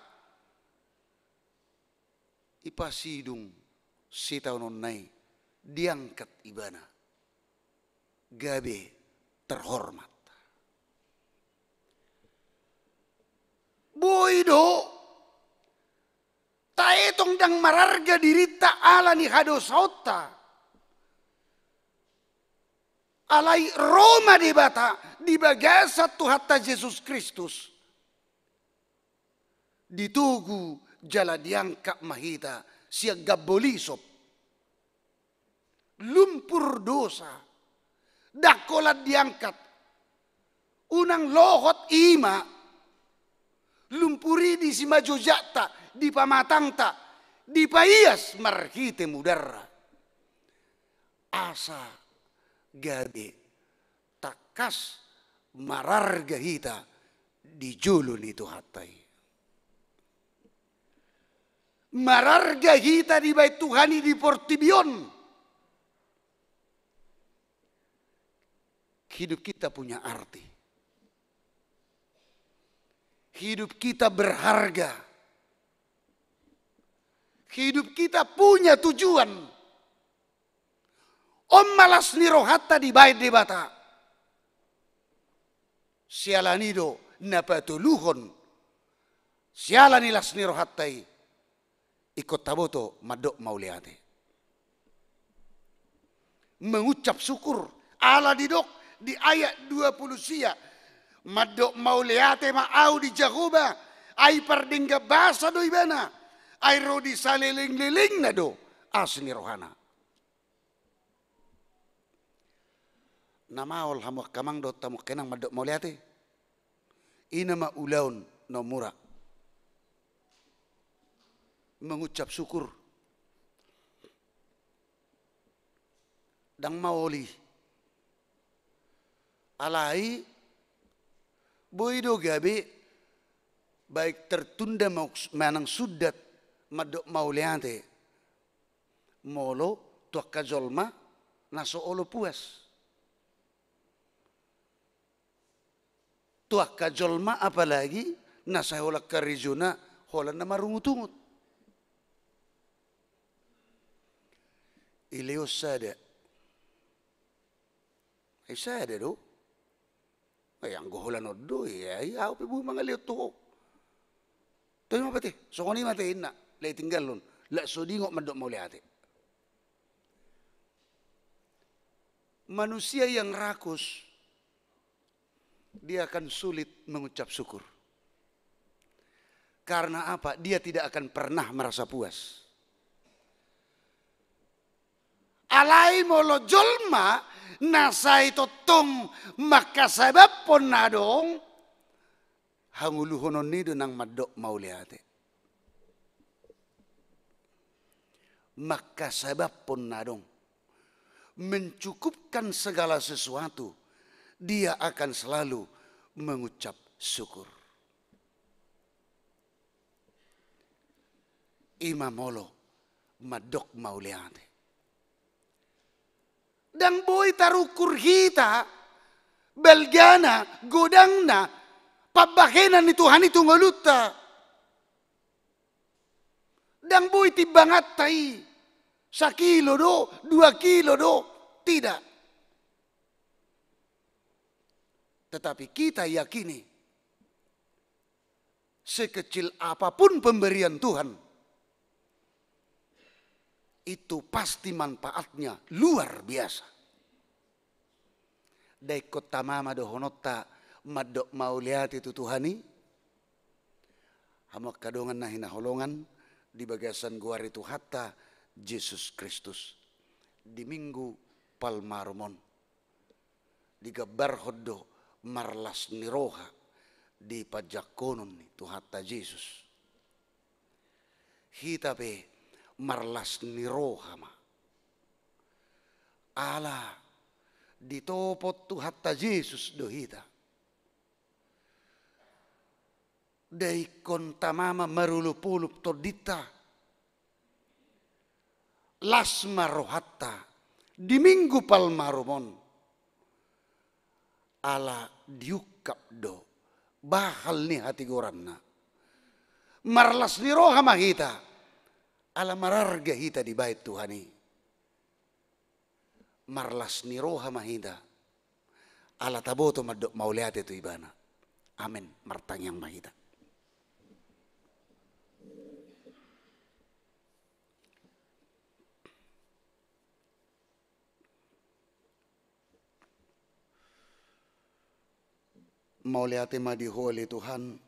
Ipasidung sitaononna i, diangkat ibana gabe terhormat. Boi do taetong ndang mararga dirinta ala ni hadosaonta. Alai ro ma Debata di bagasan Tuhanta Jesus Kristus. Ditogu jala diangkat ma hita sian gambo lisop. Lumpur dosa, ndang holan diangkat. Unang lohot i ma. Lumpur i disi ma jojakta, di pamatangta, dipaias marhite mudarna. Asa gabe tangkas mararga hita di jolo ni Tuhanta i. Mararga hita dibahen Tuhan i di portibi on. Hidup kita punya arti. Hidup kita berharga. Hidup kita punya tujuan. On ma las ni rohanta dibahen Debata. Siala ni i do na patoluhon, siala ni las ni rohanta i, ingkon taboto mandok mauliate. Mengucap syukur, ala didok di ayat dua puluh sia, mandok mauliate ma ahu di Jahowa, ai pardenggan basa do ibana, ai ro di salelenglelengna do asi ni rohana. Na maol hamu angka amang dohot hamu angka inang mandok mauliate. I nama ulaon na mura. Mengucap syukur. Ndang maol i. Alai boi do gabe baik tertunda manang sundat mandok mauliate. Molo tu angka jolma na so olo puas. Tu angka jolma apalagi na sai holan karejona holan na marungutungut. Ilehon sada. Ai sada do. Ai anggo holan on do, ia, ia ahu pe boi mangalehon tu ho. Toe ma bete, songon i ma te inna, lae tinggalhon, lak so dingot mandok mauliate. Manusia yang rakus, dia akan sulit mengucap syukur. Karena apa? Dia tidak akan pernah merasa puas. Alai molo jolma na sai tongtong mangkasabamhon na adong, hangoluhononna i do nang mandok mauliate. Mangkasabamhon na adong, mencukupkan segala sesuatu, dia akan selalu mengucap syukur. I ma molo mandok mauliate. Ndang boi tarukur hita balgana, godangna, pambahenan ni Tuhan i tu ngolunta. Ndang boi timbanganta i, sakilo do, dua kilo do, tidak. Tetapi kita yakini, sekecil apapun pemberian Tuhan, itu pasti manfaatnya luar biasa. Ndang ingkon tama ma dohononta mandok mauliate tu Tuhan i, Hamu angka dongan na hinaholongan di bagasan goar ni Tuhanta Jesus Kristus, di Minggu Palmarum on digambarhon do marlas ni roha di panjangkonon ni Tuhanta Jesus. Hita pe marlas ni roha ma. Ala ditopot Tuhanta Jesus do hita. Nda ingkon tama ma marolopolop tondinta. Las ma rohanta di Minggu Palmarum on. Ala diungkap do bahal ni hatigoranna. Marlas ni roha ma hita, ala mararga hita dibahen Tuhan i. Marlas ni roha ma hita, ala taboto mandok mauliate tu Ibana. Amen. Martangiang ma hita. Mauliate ma di Ho ale Tuhan,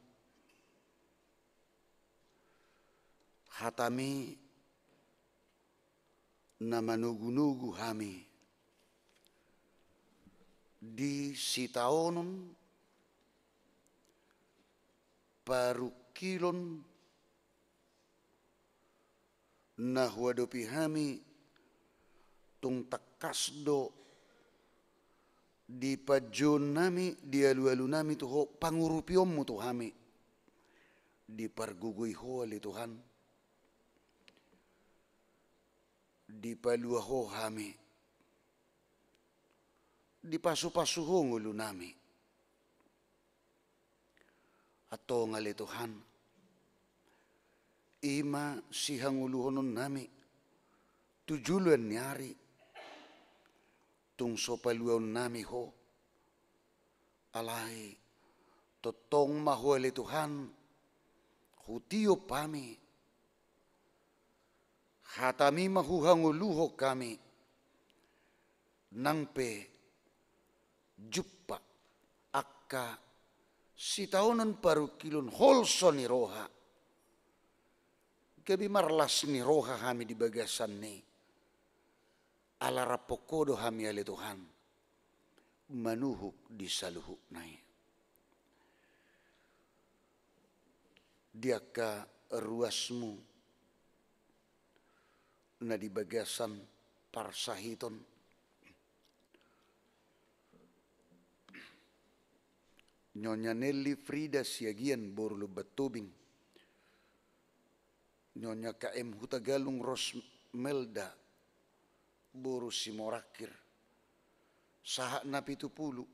hataMi na manogunogu hami di sitaonon parungkilon na huadopi hami. Tung tangkas do di panjouonnami, di alualunami tu Ho, pangurupionMu tu hami. Dipargogoi Ho ale Tuhan, dipalua Ho hami, dipasupasu Ho ngolunami. Antong ale Tuhan, i ma sihangoluhononnami tu joloan ni ari, tung so paluaonnami Ho. Alai tongtong ma Ho ale Tuhan hutiop hami, hataMi ma huhangoluhon hami, nang pe jumpa angka sitaonon parungkilon holso ni roha, gabe marlas ni roha hami di bagasan ni, ala raphon Ho do hami ale Tuhan, manuhuk di saluhutna i. Di angka ruasMu na di bagasan parsahiton, Nyonya Nelly Frida Siagian boru Lumban Tobing, Nyonya K M Hutagalung Rosmelda boru Simorangkir, sahat na pitu pulu,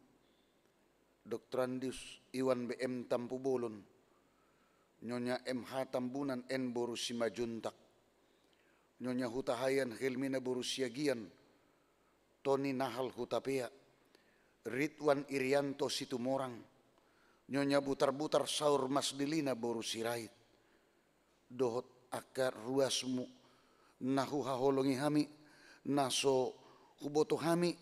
Doktorandus Iwan B M Tampubolon, Nyonya M H Tambunan N boru Simanjuntak, Nyonya Hutahaean Helmina boru Siagian, Tony Nahal Hutapea, Ridwan Irianto Situmorang, Nyonya Butarbutar Saur Masdilina boru Sirait, dohot angka ruasMu na huhaholongi hami, na so huboto hami,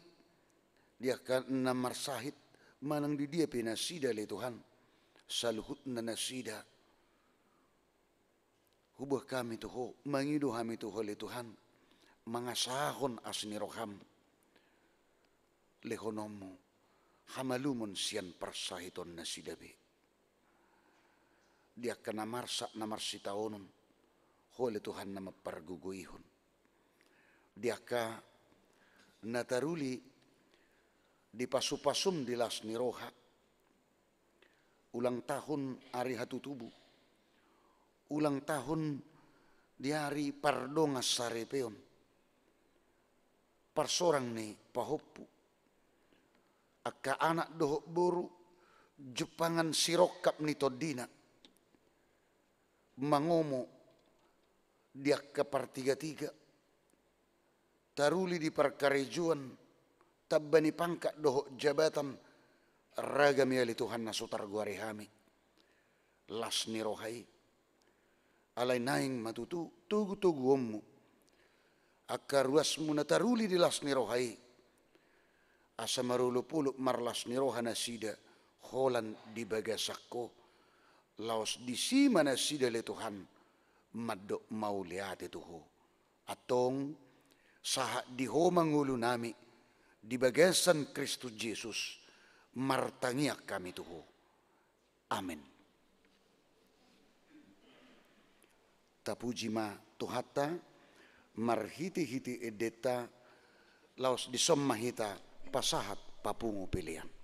di angka na marsahit manang di dia pe nasida ale Tuhan, saluhutna nasida. Huboan hami tu Ho, mangido hami tu Ho ale Tuhan, mangasahon asi ni rohaM, lehononMu hamalumon sian parsahiton nasida be. Di angka na marsak na marsitaonon, Ho ale Tuhan na mampargogoihon. Di angka na taruli dipasupasuM di las ni roha, ulang tahun ari hatutubu, ulang tahun di ari pardongansaripeon, parsorang ni pahompu, angka anak dohot boru, jumpangan sirongkap ni tondina, mangomo di angka partigatiga, taruli di parkarejoan, tamba ni pangkat dohot jabatan, ragam i ale Tuhan na so targoari hami. Las ni roha i. Alai naeng ma tutu togutoguonMu angka ruasMu na taruli di las ni roha i, asa marolopolop marlas ni roha nasida holan di bagasan Ho. Laos disi ma nasida ale Tuhan mandok mauliate tu Ho. Antong, sahat di Ho ma ngolunami di bagasan Kristus Jesus, martangiang hami tu Ho. Amen. Tapuji ma Tuhanta, marhitehite endenta, laos dison ma hita pasahat papungu pelean.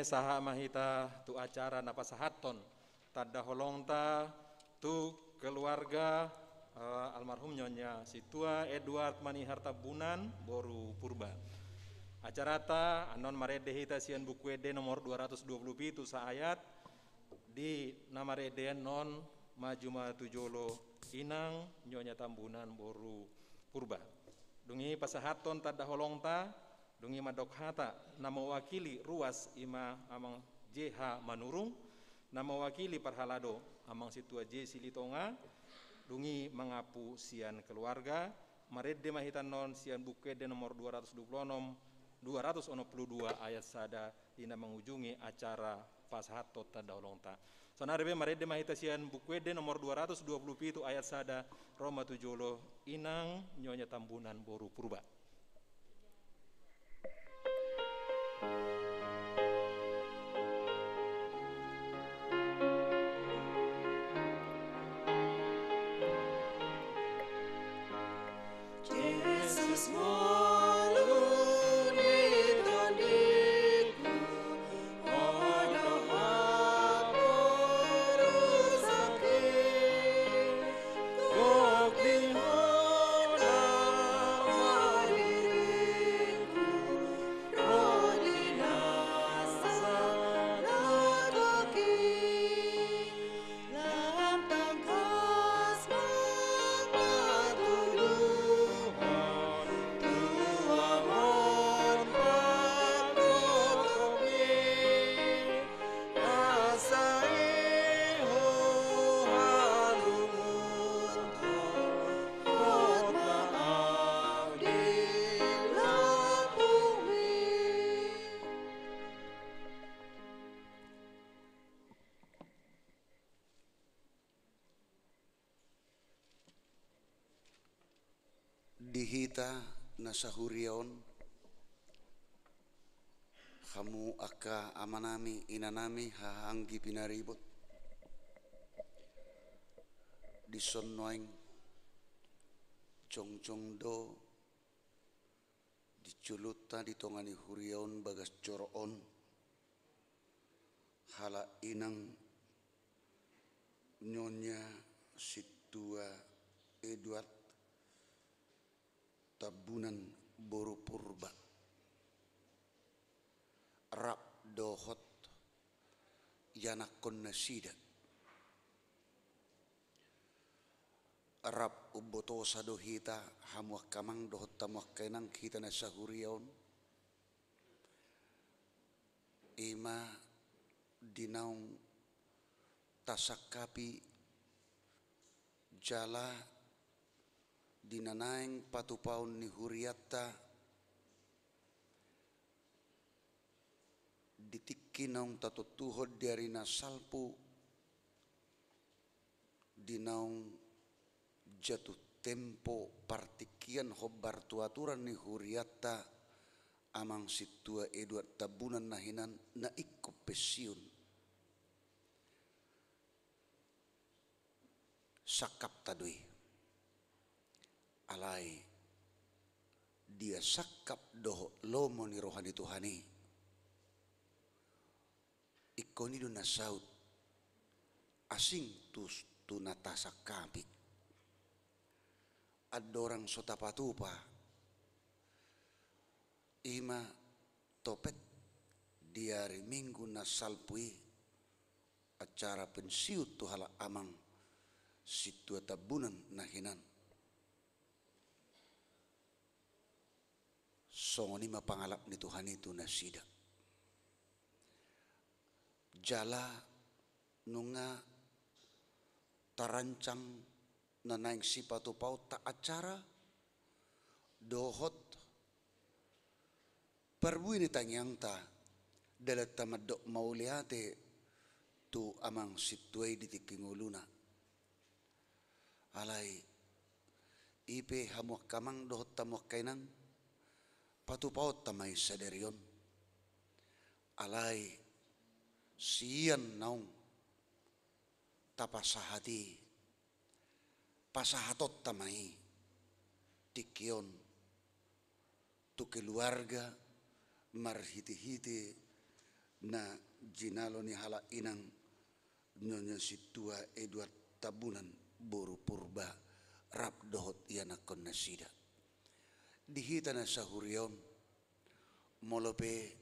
Sahat ma hita tu acara na pasahathon tanda holongta tu keluarga, eh, almarhum Nyonya Sintua Edward Manihar Tambunan boru Purba. Acaranta annon marende hita sian Buku Ende nomor dua ratus dua puluh pitu saayat, di na marende annon maju ma tu jolo inang Nyonya Tambunan boru Purba. Dung i pasahathon tanda holongta, dung i mandok hata na mewakili ruas i ma Amang J H Manurung, na mewakili parhalado Amang Sintua J Silitonga, dung i mangampu sian keluarga. Marende ma hita annon sian Buku Ende nomor dua ratus dua puluh onom, dua ratus onom puluh dua ayat sada, di na mangujungi acara pasahathon tanda holongta. Saonari pe marende ma hita sian Buku Ende nomor dua ratus dua puluh pitu ayat sada, ro ma tu jolo inang Nyonya Tambunan boru Purba. Di hita na sahuria on, hamu angka amanami, inanami, hahaanggi pinaribot, dison nuaeng jongjong do di jolonta di tonga ni huria on bagas joro on, halak inang Nyonya Sintua Edward Tambunan boru Purba, rap dohot ianakkonnasida. Rap umbotosa do hita, hamu angka amang dohot hamu angka inang, hita na sahuria on, i ma di naung tasangkapi jala di na naeng patupaon ni hurianta, di tingki naung tatontuhon di ari na salpu, di naung jatuh tempo partingkian hombar tu aturan ni hurianta, Amang Sintua Edward Tambunan na hinan, na ingkon pensiun. Sangkapta do i. Alai dia sangkap dohot lomo ni roha ni Tuhan i, ingkon i do na saut, asing tu, tu na tasangkapi. Andorang so tapatupa, i ma topet di ari Minggu na salpu i, acara pensiun tu halak Amang Sintua Tambunan na hinan. Songon i ma pangalap ni Tuhan i tu nasida. Jala nunga tarancang na naeng sipatupaonta acara dohot parbue ni tangiangta, dalanta mandok mauliate tu Amang Sintua i di tingki ngoluna. Alai i pe, hamu angka amang dohot hamu angka inang, patupaonta ma i sadari on. Alai sian naung tapasahat i, pasahatonta ma i tingki on tu keluarga marhitehite na jinalo ni halak inang Nyonya Sintua Eduard Tambunan boru Purba rap dohot ianakhon nasida. Di hita na sahuria on, molo pe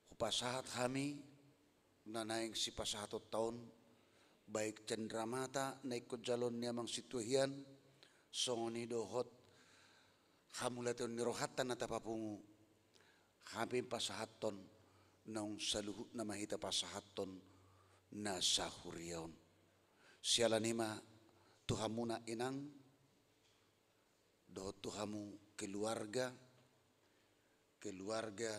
hupasahat hami na naeng sipasahatonta on, baik cendramata na ingkon jaloon ni amang sintua hian, songon i dohot hamauliateon ni rohanta na tapapungu, hami pasahathon naung saluhutna ma hita pasahathon na sahuria on. Siala ni i ma tu hamuna inang, dohot tu hamu keluarga, keluarga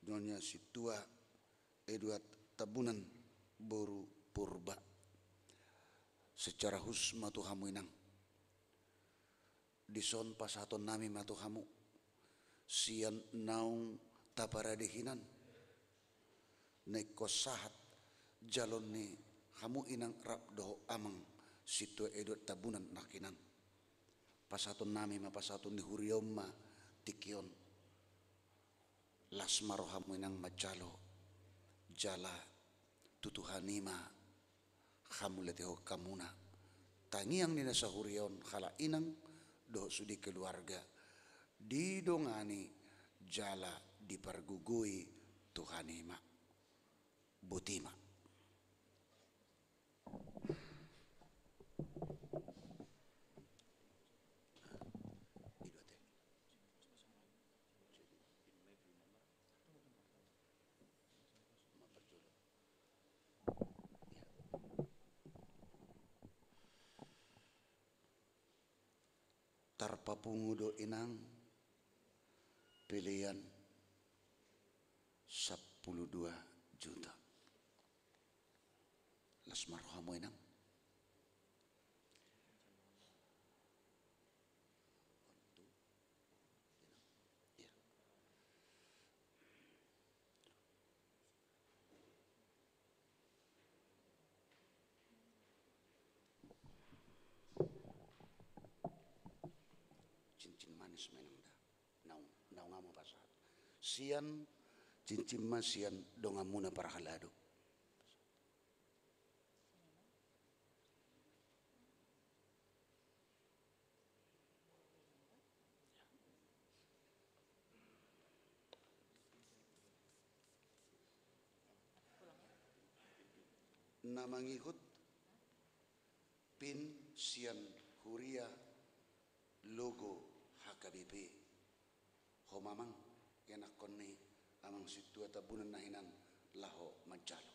Nyonya Sintua Eduard Tambunan boru Purba. Secara khusus ma tu hamu inang. Dison pasahatonnami ma tu hamu, sian naung taparade hinan, na ingkon sahat jaloon ni hamu inang rap dohot amang sintua Eduard Tambunan nangkinan. Pasahatonnami ma, pasahaton ni huria on ma tingki on. Las ma rohamu inang manjalo, jala tu Tuhan i ma hamauliatehon hamuna. Tangiang ni na sahuria on halak inang dohot sude keluarga, didongani jala dipargogoi Tuhan i ma. Boti ma. Tarpapungu do inang pelean sampulu dua juta. Las ma rohamu inang. Iya. Cincin manis ma inang da. Naung, naung hamu pasahat. Sian, cincin ma sian donganmuna parhalado. Na mangihut pin sian huria Logo H K B P. Ho ma amang, ianakhon ni amang sintua Tambunan na hinan laho manjalo.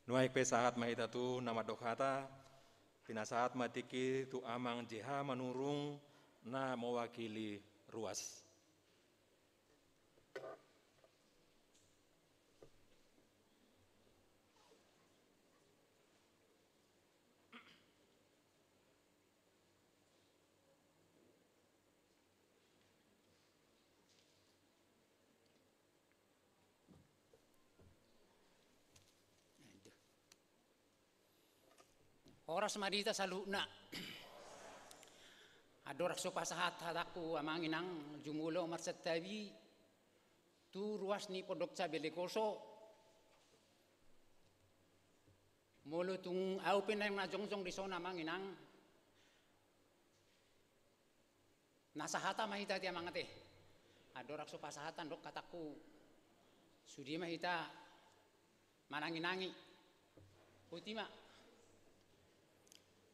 Nuaeng pe sahat ma hita tu na mandok hata, pinasahat ma tingki tu amang J H Manurung na mewakili ruas. Horas ma di hita saluhutna. Andorang so pasahat hatangku amang inang, jumolo marsantabi tu ruas ni Pondok Sabelekoso. Molo tung ahu pe naeng na jongjong dison amang inang, na sahata ma hita ate amang ate. Andorang so pasahat andok hatangku, sude ma hita mananginangi. Boti ma.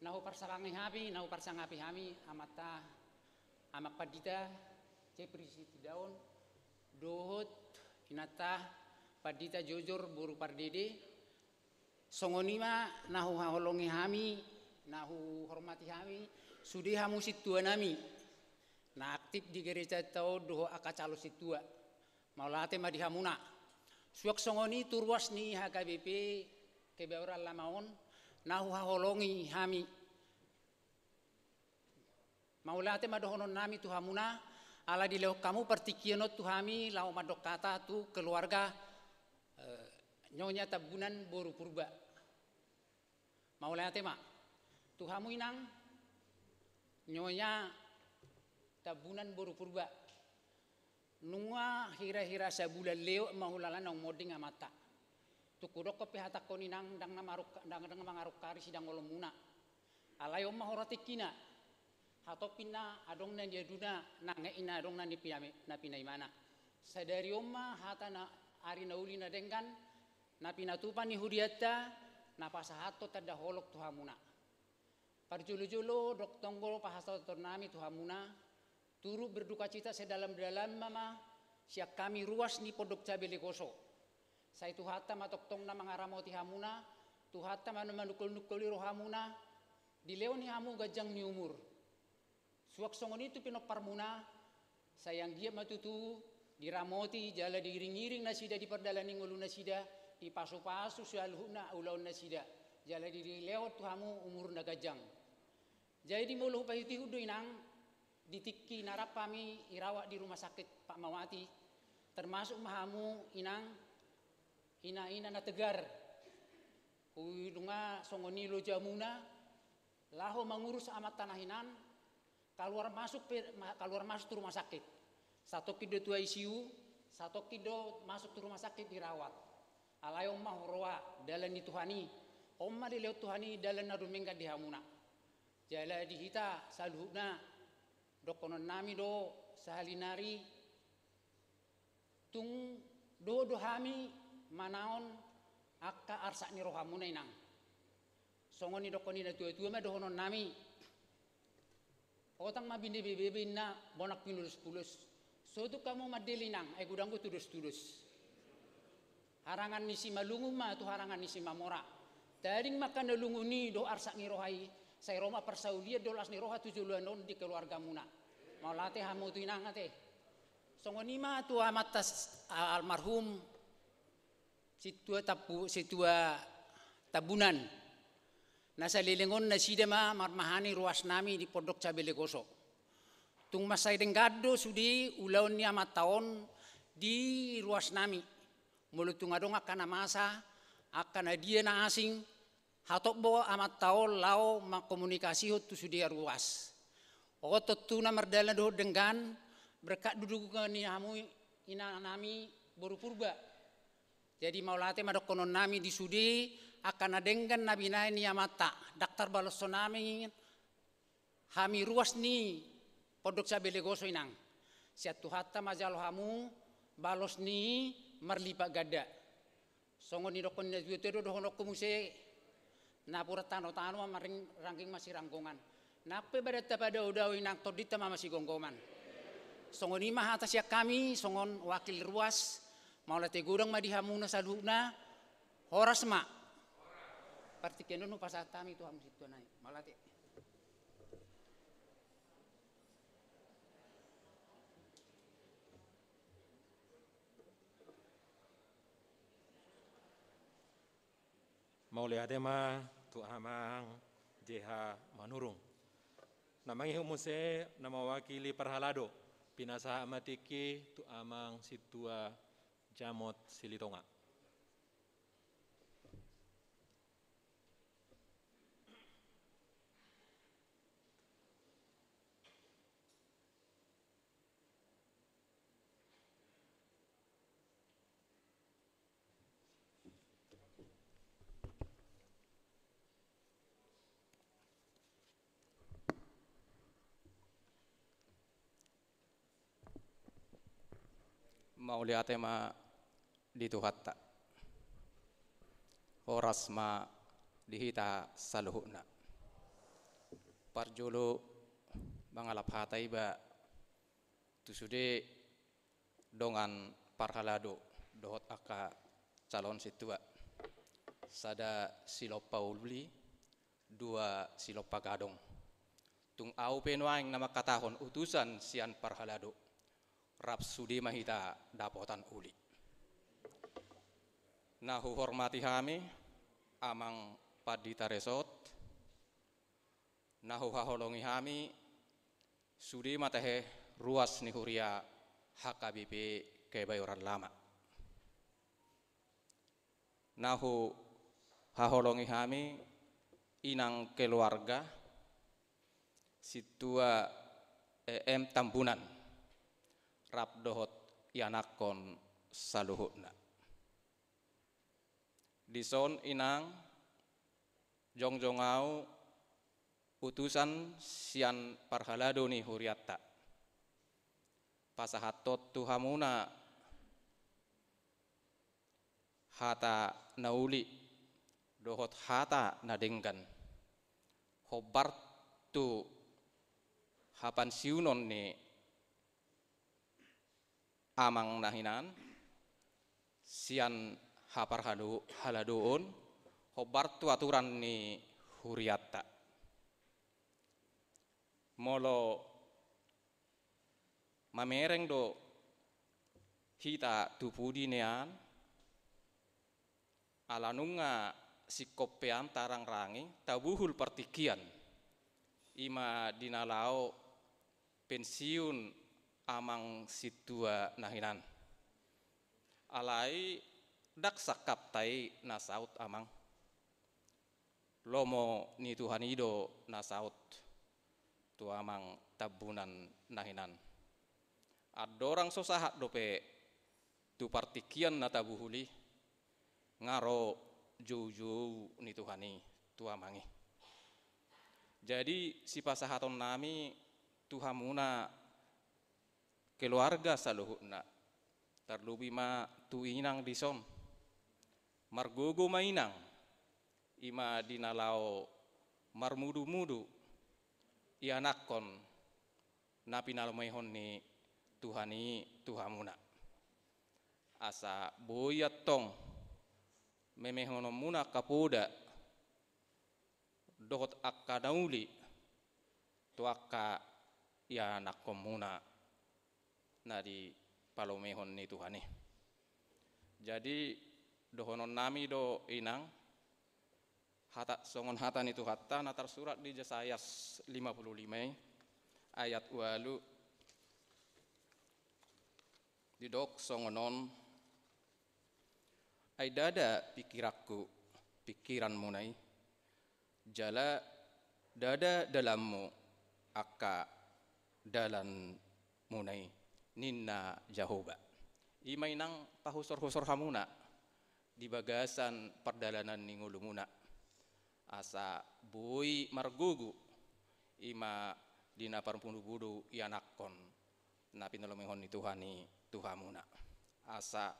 Na huparsangapi hami, na huparsangapi hami, amanta, Amang Pandita Jepri Sitindaon, dohot inanta Pandita Jojor boru Pardede, songon i ma na huhaholongi hami, na huhormati hami, sude hamu sintuanami, na aktif di gerejanta on dohot angka calon sintua. Mauliate ma di hamuna. Suang songon i tu ruas ni H K B P Kebayoran Lama on, na huhaholongi hami. Mauliate ma dohononnami tu hamuna, ala dilehon hamu partingkian on tu hami, laho mandok hata tu keluarga, eh, Nyonya Tambunan boru Purba. Mauliate ma. Tu hamu inang, Nyonya Tambunan boru Purba. Nunga hira-hira sabulan lewat ma hulala naung monding amanta. Tung hudokkon pe hatangkon inang, ndang na maruk-, ndang, ndang mangarungkari sidangolonmuna. Alai on ma hora tingkina. Hatop ninna adong na niaduna, nang i na adong na nipiname-, na pinaimana. Sadari on ma hata na ari na uli na denggan, na pinatupa ni hurianta, na pasahathon tanda holong tu hamuna. Parjolo-jolo, dok tonggo pasahatonnami tu hamuna, turut berdukacita sedalam-dalamna ma sian hami ruas ni Pondok Cabe Legoso. Sai Tuhanta ma tongtong na mangaramoti hamuna, Tuhanta ma na manungkol-nungkoli rohamuna, dilehon ni hamu ganjang ni umur. Suang songon i tu pinomparmuna, sai anggiat ma tutu diramoti jala diiring-iring nasida, dipardalani ngolunasida, dipasu-pasu saluhutna ulaonnasida, jala dilehon tu hamu umur na ganjang. Jadi molo hupaihut-ihut do inang, di tingki na rap hami dirawat di rumah sakit Fatmawati, termasuk ma hamu inang, ina-ina na tegar. Hu-, nunga songon i lojamuna, laho mangurus amanta na hinan, kaluar masuk pe, ma-, kaluar masuk tu rumah sakit. Satongkin do tu I C U, satongkin do masuk tu rumah sakit dirawat. Alai on ma huroha dalan ni Tuhan i, on ma dilehon Tuhan i dalan na dumenggan di hamuna. Jala di hita saluhutna, dohononnami do sahali nari, tung dohot do hami manaon angka arsak ni rohamuna inang. Songon nidok ni na tua-tua ma dohononnami. Otang ma binebe-bebe inna bonang pinulos-pulos. Sotung hamu mandele inang, ai godang do tudos-tudos. Harangan ni Simalungun ma tu harangan ni Simamora. Tading ma angka na lungun i dohot arsak ni roha i, sai ro ma parsaulian dohot las ni roha tu joloan on di keluargamuna. Mauliate hamu tu inang ate. Songon i ma tu amanta s-, almarhum sintua Tambu-, sintua Tambunan. Na saleleng on nasida ma marmahani ruasnami di Pondok Cabe Legoso. Tung mansai denggan do sude ulaon ni amanta on di ruasnami. Molo tung adong angka na masa, angka na dia na asing, hatop do amanta on laho mangkomunikasihon tu sude ruas. On tontu na mardalan dohot denggan, berkat dudukan ni hamu inanami boru Purba. Jadi mauliate ma dohononnami di sude angka na denggan na binahen ni amanta, ndang tarbalashon hami, hami ruas ni Pondok Cabe Legoso inang. Sian Tuhanta ma jalo hamu balos ni marlipat ganda. Songon nidok ni na tua-tua do dohononku muse, napuran tano-tano ma marrangging masiranggongan. Nang pe badanta padao-dao inang tondinta ma masigomgoman. Songon i ma hata sian hami songon wakil ruas, mauliate godang ma di hamuna saluhutna, horas ma. Partingkian on hupasahat hami tu hamu sintua nai. Mauliate. Mauliate ma tu Amang J H Manurung. Na mangihut muse na mawakili parhalado, pinasahat ma tingki tu Amang Sintua Jamot Silitonga. Mauliate ma di Tuhanta. Horas ma di hita saluhutna. Parjolo mangalap hata iba tu sude dongan parhalado dohot angka calon sintua. Sada silompa uli, dua silompa gadong. Tung ahu pe nuaeng na mangkatahon utusan sian parhalado, rap sude ma hita dapotan uli. Na huhormati hami, Amang Pandita Resort, na huhaholongi hami, sude ma tahe ruas ni huria H K B P Kebayoran Lama. Na huhaholongi hami, inang keluarga, sintua E M Tambunan, rap dohot ianakkon saluhutna. Dison inang, jongjong ahu utusan sian parhalado ni hurianta. Pasahathon tu hamuna hata na uli dohot hata na denggan, hombar tu hapansiunon ni amang na hinan, sian haparhalo-, haladoon, hombar tu aturan ni hurianta. Molo mamereng do hita tu pudi nian, ala nunga singkop pe an tarangrangi, tabuhul partingkian, i ma di na laho pensiun amang sintua na hinan. Alai ndang sangkapta i na saut, amang. Lomo ni Tuhan i do na saut tu amang Tambunan na hinan. Andorang so sahat dope tu partingkian na tabuhul i, nga ro joujou ni Tuhan i tu amang i. Jadi, sipasahatonnami tu hamuna keluarga saluhutna, tarlobi ma tu inang dison. Margogo ma inang, i ma di na laho marmudumudu ianakkon na pinalumehon ni Tuhan i tu hamuna. Asa boi antong memehononmuna angka poda dohot angka na uli tu angka ianakkonmuna na dipalumehon ni Tuhan i. Jadi, dohononnami do, inang, hata, songon hata ni Tuhanta na tarsurat di Jesaya lima puluh lima i, ayat ualu, didok songon on: Ai ndada pingkiranku pingkiranmuna i, jala ndada dalanmu angka dalanmuna i, ninna Jahowa. I ma, inang, pahusorhusor hamuna di bagasan pardalanan ni ngolumuna, asa boi margogo i ma di na parmudumudu ianakkon na pinalumehon ni Tuhan i tu hamuna. Asa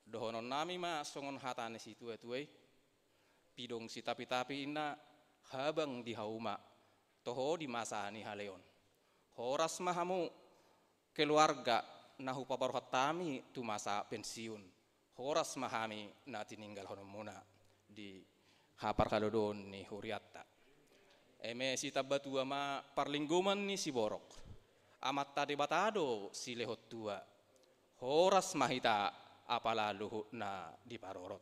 dohononnami ma songon hata ni situatua i: Pidong sitapitapi, inna, habang di hauma, toho di masa ni haleon. Horas ma hamu keluarga na hupaborhat hami tu masa pensiun. Horas ma hami na tininggalhononmuna di haparhaladoon ni hurianta. Eme sitamba tua ma parlinggoman ni siborok, Amanta Debata do silehon tua. Horas ma hita apala luhutna diparorot.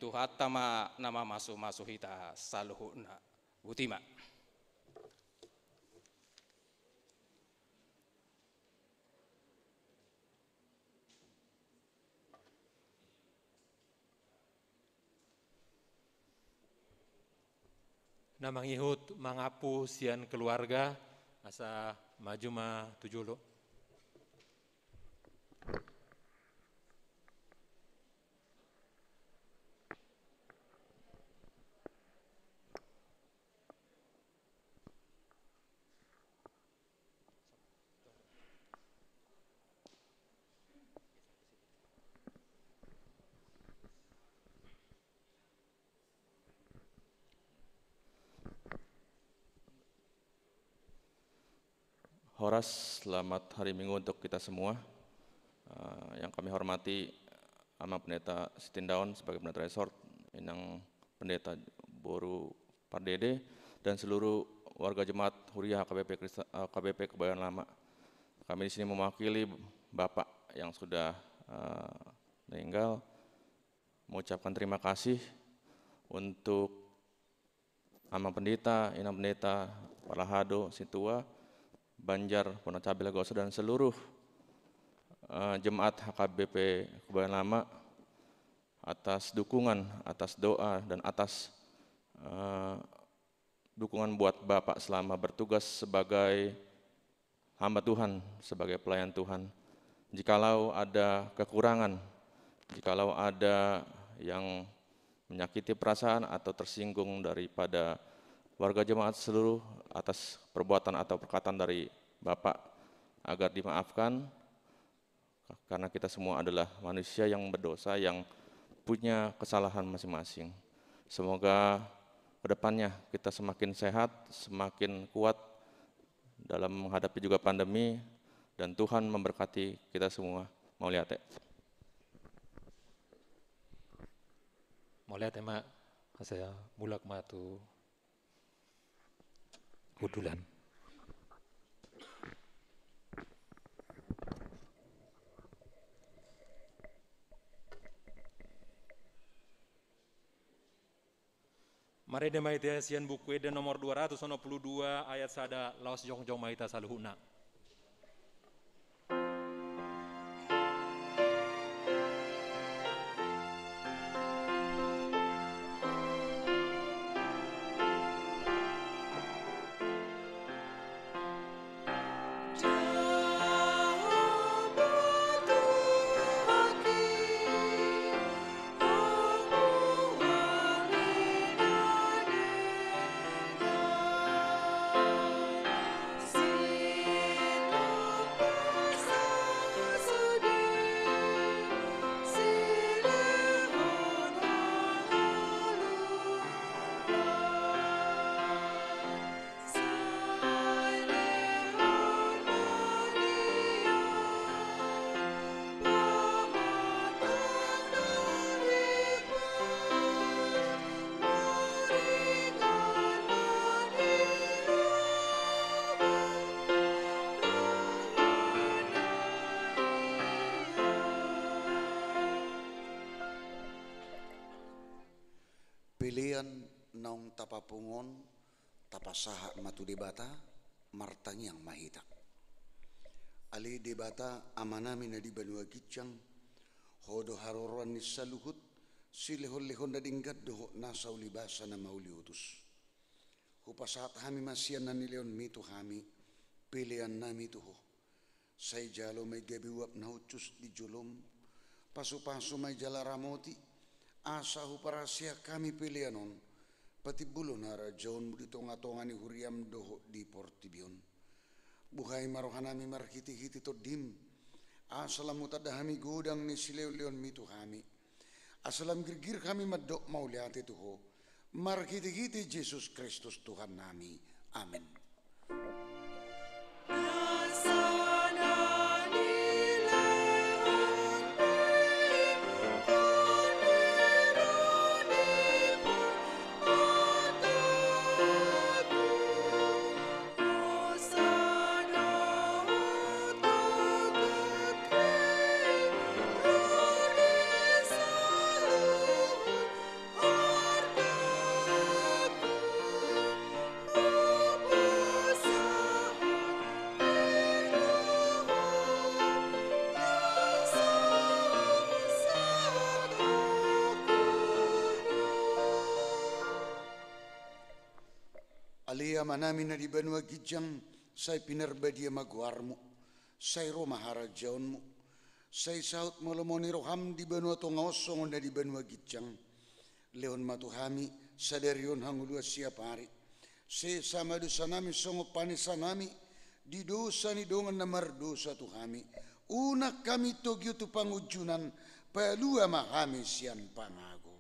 Tuhanta ma na mamasumasu hita saluhutna. Botima. Na mangihut mangampu sian keluarga, asa maju ma tu jolo. Horas, selamat hari Minggu untuk kita semua. Eh, yang kami hormati Amang Pendeta Sitindaon sebagai Pendeta Resort, Inang Pendeta Boru Pardede, dan seluruh warga jemaat Huria H K B P Kristen, H K B P Kebayoran Lama. Kami di sini mewakili Bapak yang sudah, eh, meninggal, mengucapkan terima kasih untuk Amang Pendeta, Inang Pendeta, Parahado, Sintua, Banjar, Pondok Cabe Lagoso, dan seluruh, eh, jemaat H K B P Kebayoran Lama atas dukungan, atas doa, dan atas, eh, dukungan buat Bapak selama bertugas sebagai hamba Tuhan, sebagai pelayan Tuhan. Jikalau ada kekurangan, jikalau ada yang menyakiti perasaan atau tersinggung daripada warga jemaat seluruh atas perbuatan atau perkataan dari Bapak, agar dimaafkan, karena kita semua adalah manusia yang berdosa, yang punya kesalahan masing-masing. Semoga kedepannya kita semakin sehat, semakin kuat dalam menghadapi juga pandemi, dan Tuhan memberkati kita semua. Mauliate. Mauliate ma, asa mulak ma tu hundulan. Marende ma hita sian Buku Ende nomor dua ratus onom pulu dua, ayat sada, laos jongjong ma hita saluhutna. Pelean naung tapapungu on, tapasahat ma tu Debata, martangiang ma hita. Ale Debata, Amanami na di banua ginjang, Ho do haroroan ni saluhut, silehonlehon na denggan dohot nasa ulibasa na mauliutus. Hupasahat hami ma sian na nilehonmi tu hami, peleannami tu Ho. Sai jalo ma i gabe uap na hushus di jolom, pasupasu ma i jala ramoti, asa huparhaseang hami pelean on, patimbulhon harajaonmu di tongatonga ni huriam dohot di portibi on. Buhai ma rohanami marhitehite Tondim, asa lam hutanda hami godang ni silehonlehonmi tu hami. Asa lam girgir hami mandok mauliate tu Ho, marhitehite Jesus Kristus Tuhannami. Amen. Ale Amanami na di banua ginjang, sai pinarbadia ma goarmu, sai ro ma harajaonmu, sai saut ma lomo ni roham di banua tonga on songon na di banua ginjang. Lehon ma tu hami sadari on hangoluan siapari. Sesa ma dosanami songon panesanami di dosa ni dongan na mardosa tu hami. Unang hami togihon tu pangunjunan, palua ma hami sian pangago.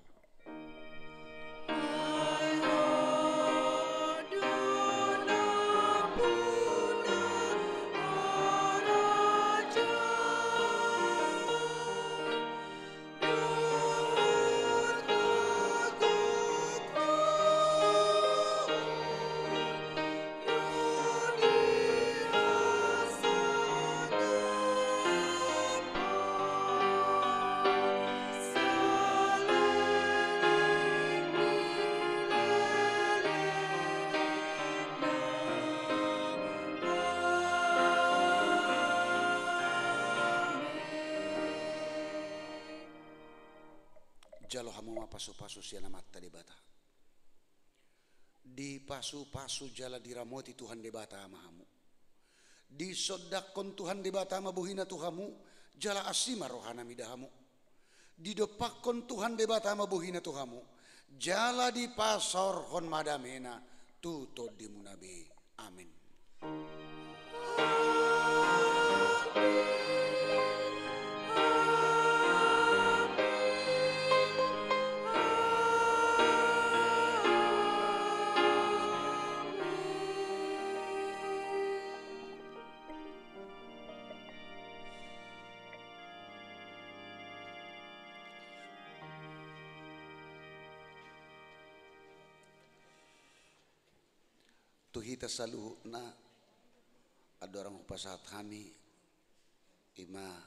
Jalo hamu ma pasupasu sian Amanta Debata. Dipasupasu jala diramoti Tuhan Debata ma hamu. Disondangkon Tuhan Debata ma bohina tu hamu, jala asi ma rohana mida hamu. Didompakkon Tuhan Debata ma bohina tu hamu, jala dipasaorhon ma damena tu tondimuna be. Amen. Tu hita saluhutna, andorang hupasahat hami, ima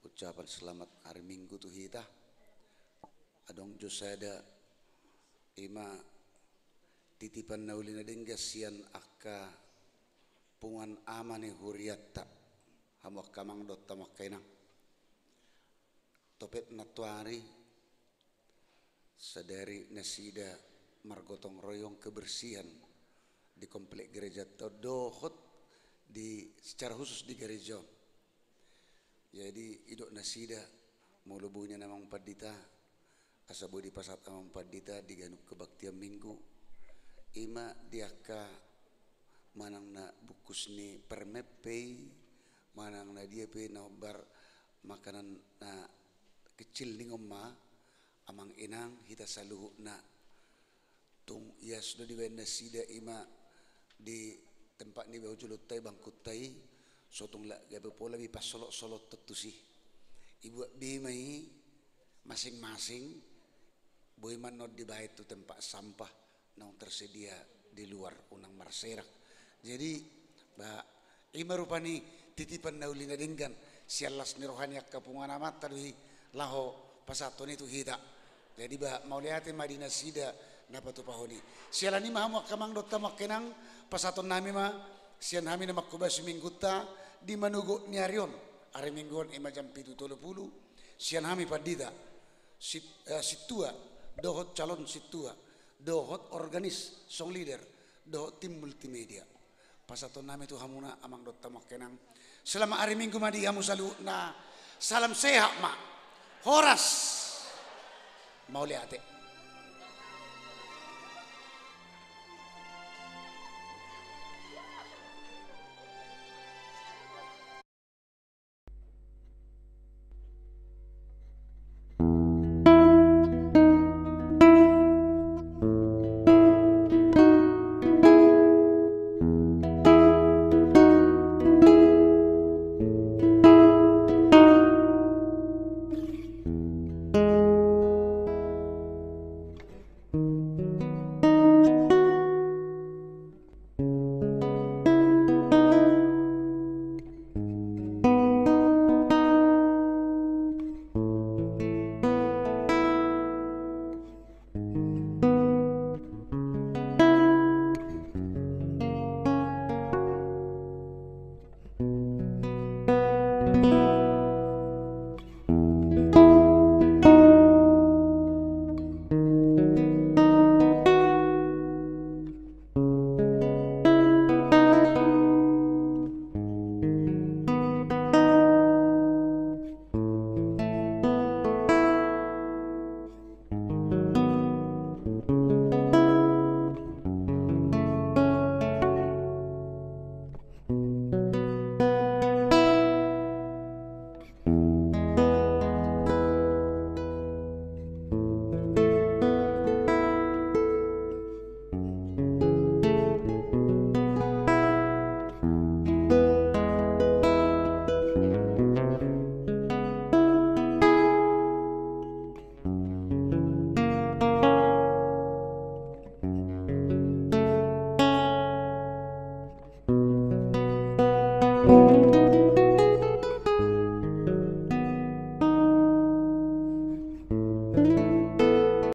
ucapan selamat hari Minggu tu hita. Adong jo sada, ima titipan na uli na denggan sian angka punguan ama ni hurianta, hamu angka amang dohot hamu angka inang. Topet nantoari, sadari nasida margotong royong kebersihan di komplek gereja on dohot di, secara khusus di gereja on. Jadi, didok nasida, molo boi nian amang pandita, asa boi dipasahat amang pandita di ganup kebaktian Minggu, ima di angka manang na bungkus ni permen pe i, manang na dia pe na hombar makanan na kecil ningon ma, amang inang hita saluhutna. Tung ias do dibaen nasida ima di tempat ni bahujulunta i, bangkunta i, so tung lak gabe pola be pasolot-solothon tusi. Dibuat be ma i masing-masing, boi ma annon dibaen tu tempat sampah naung tersedia di luar, unang marserak. Jadi, ba, ima rupani titipan na uli na denggan sian las ni roha ni angka punguan amanta do i laho pasahathon i tu hita. Jadi, ba, mauliate ma di nasida na patupahon i. Siala ni i ma hamu angka amang dohot hamu angka inang, pasahaton nami ma sian hami na manghobasi Minggunta di manogot ni ari on. Ari Minggu on ima jam pitu tolu pulu, sian hami pandita, sit-, eh, sintua, dohot calon sintua, dohot organis, song leader, dohot tim multimedia. Pasahaton nami tu hamuna amang dohot hamu angka inang. Selamat hari Minggu ma di hamu saluhutna. Salam sehat ma. Horas. Mauliate.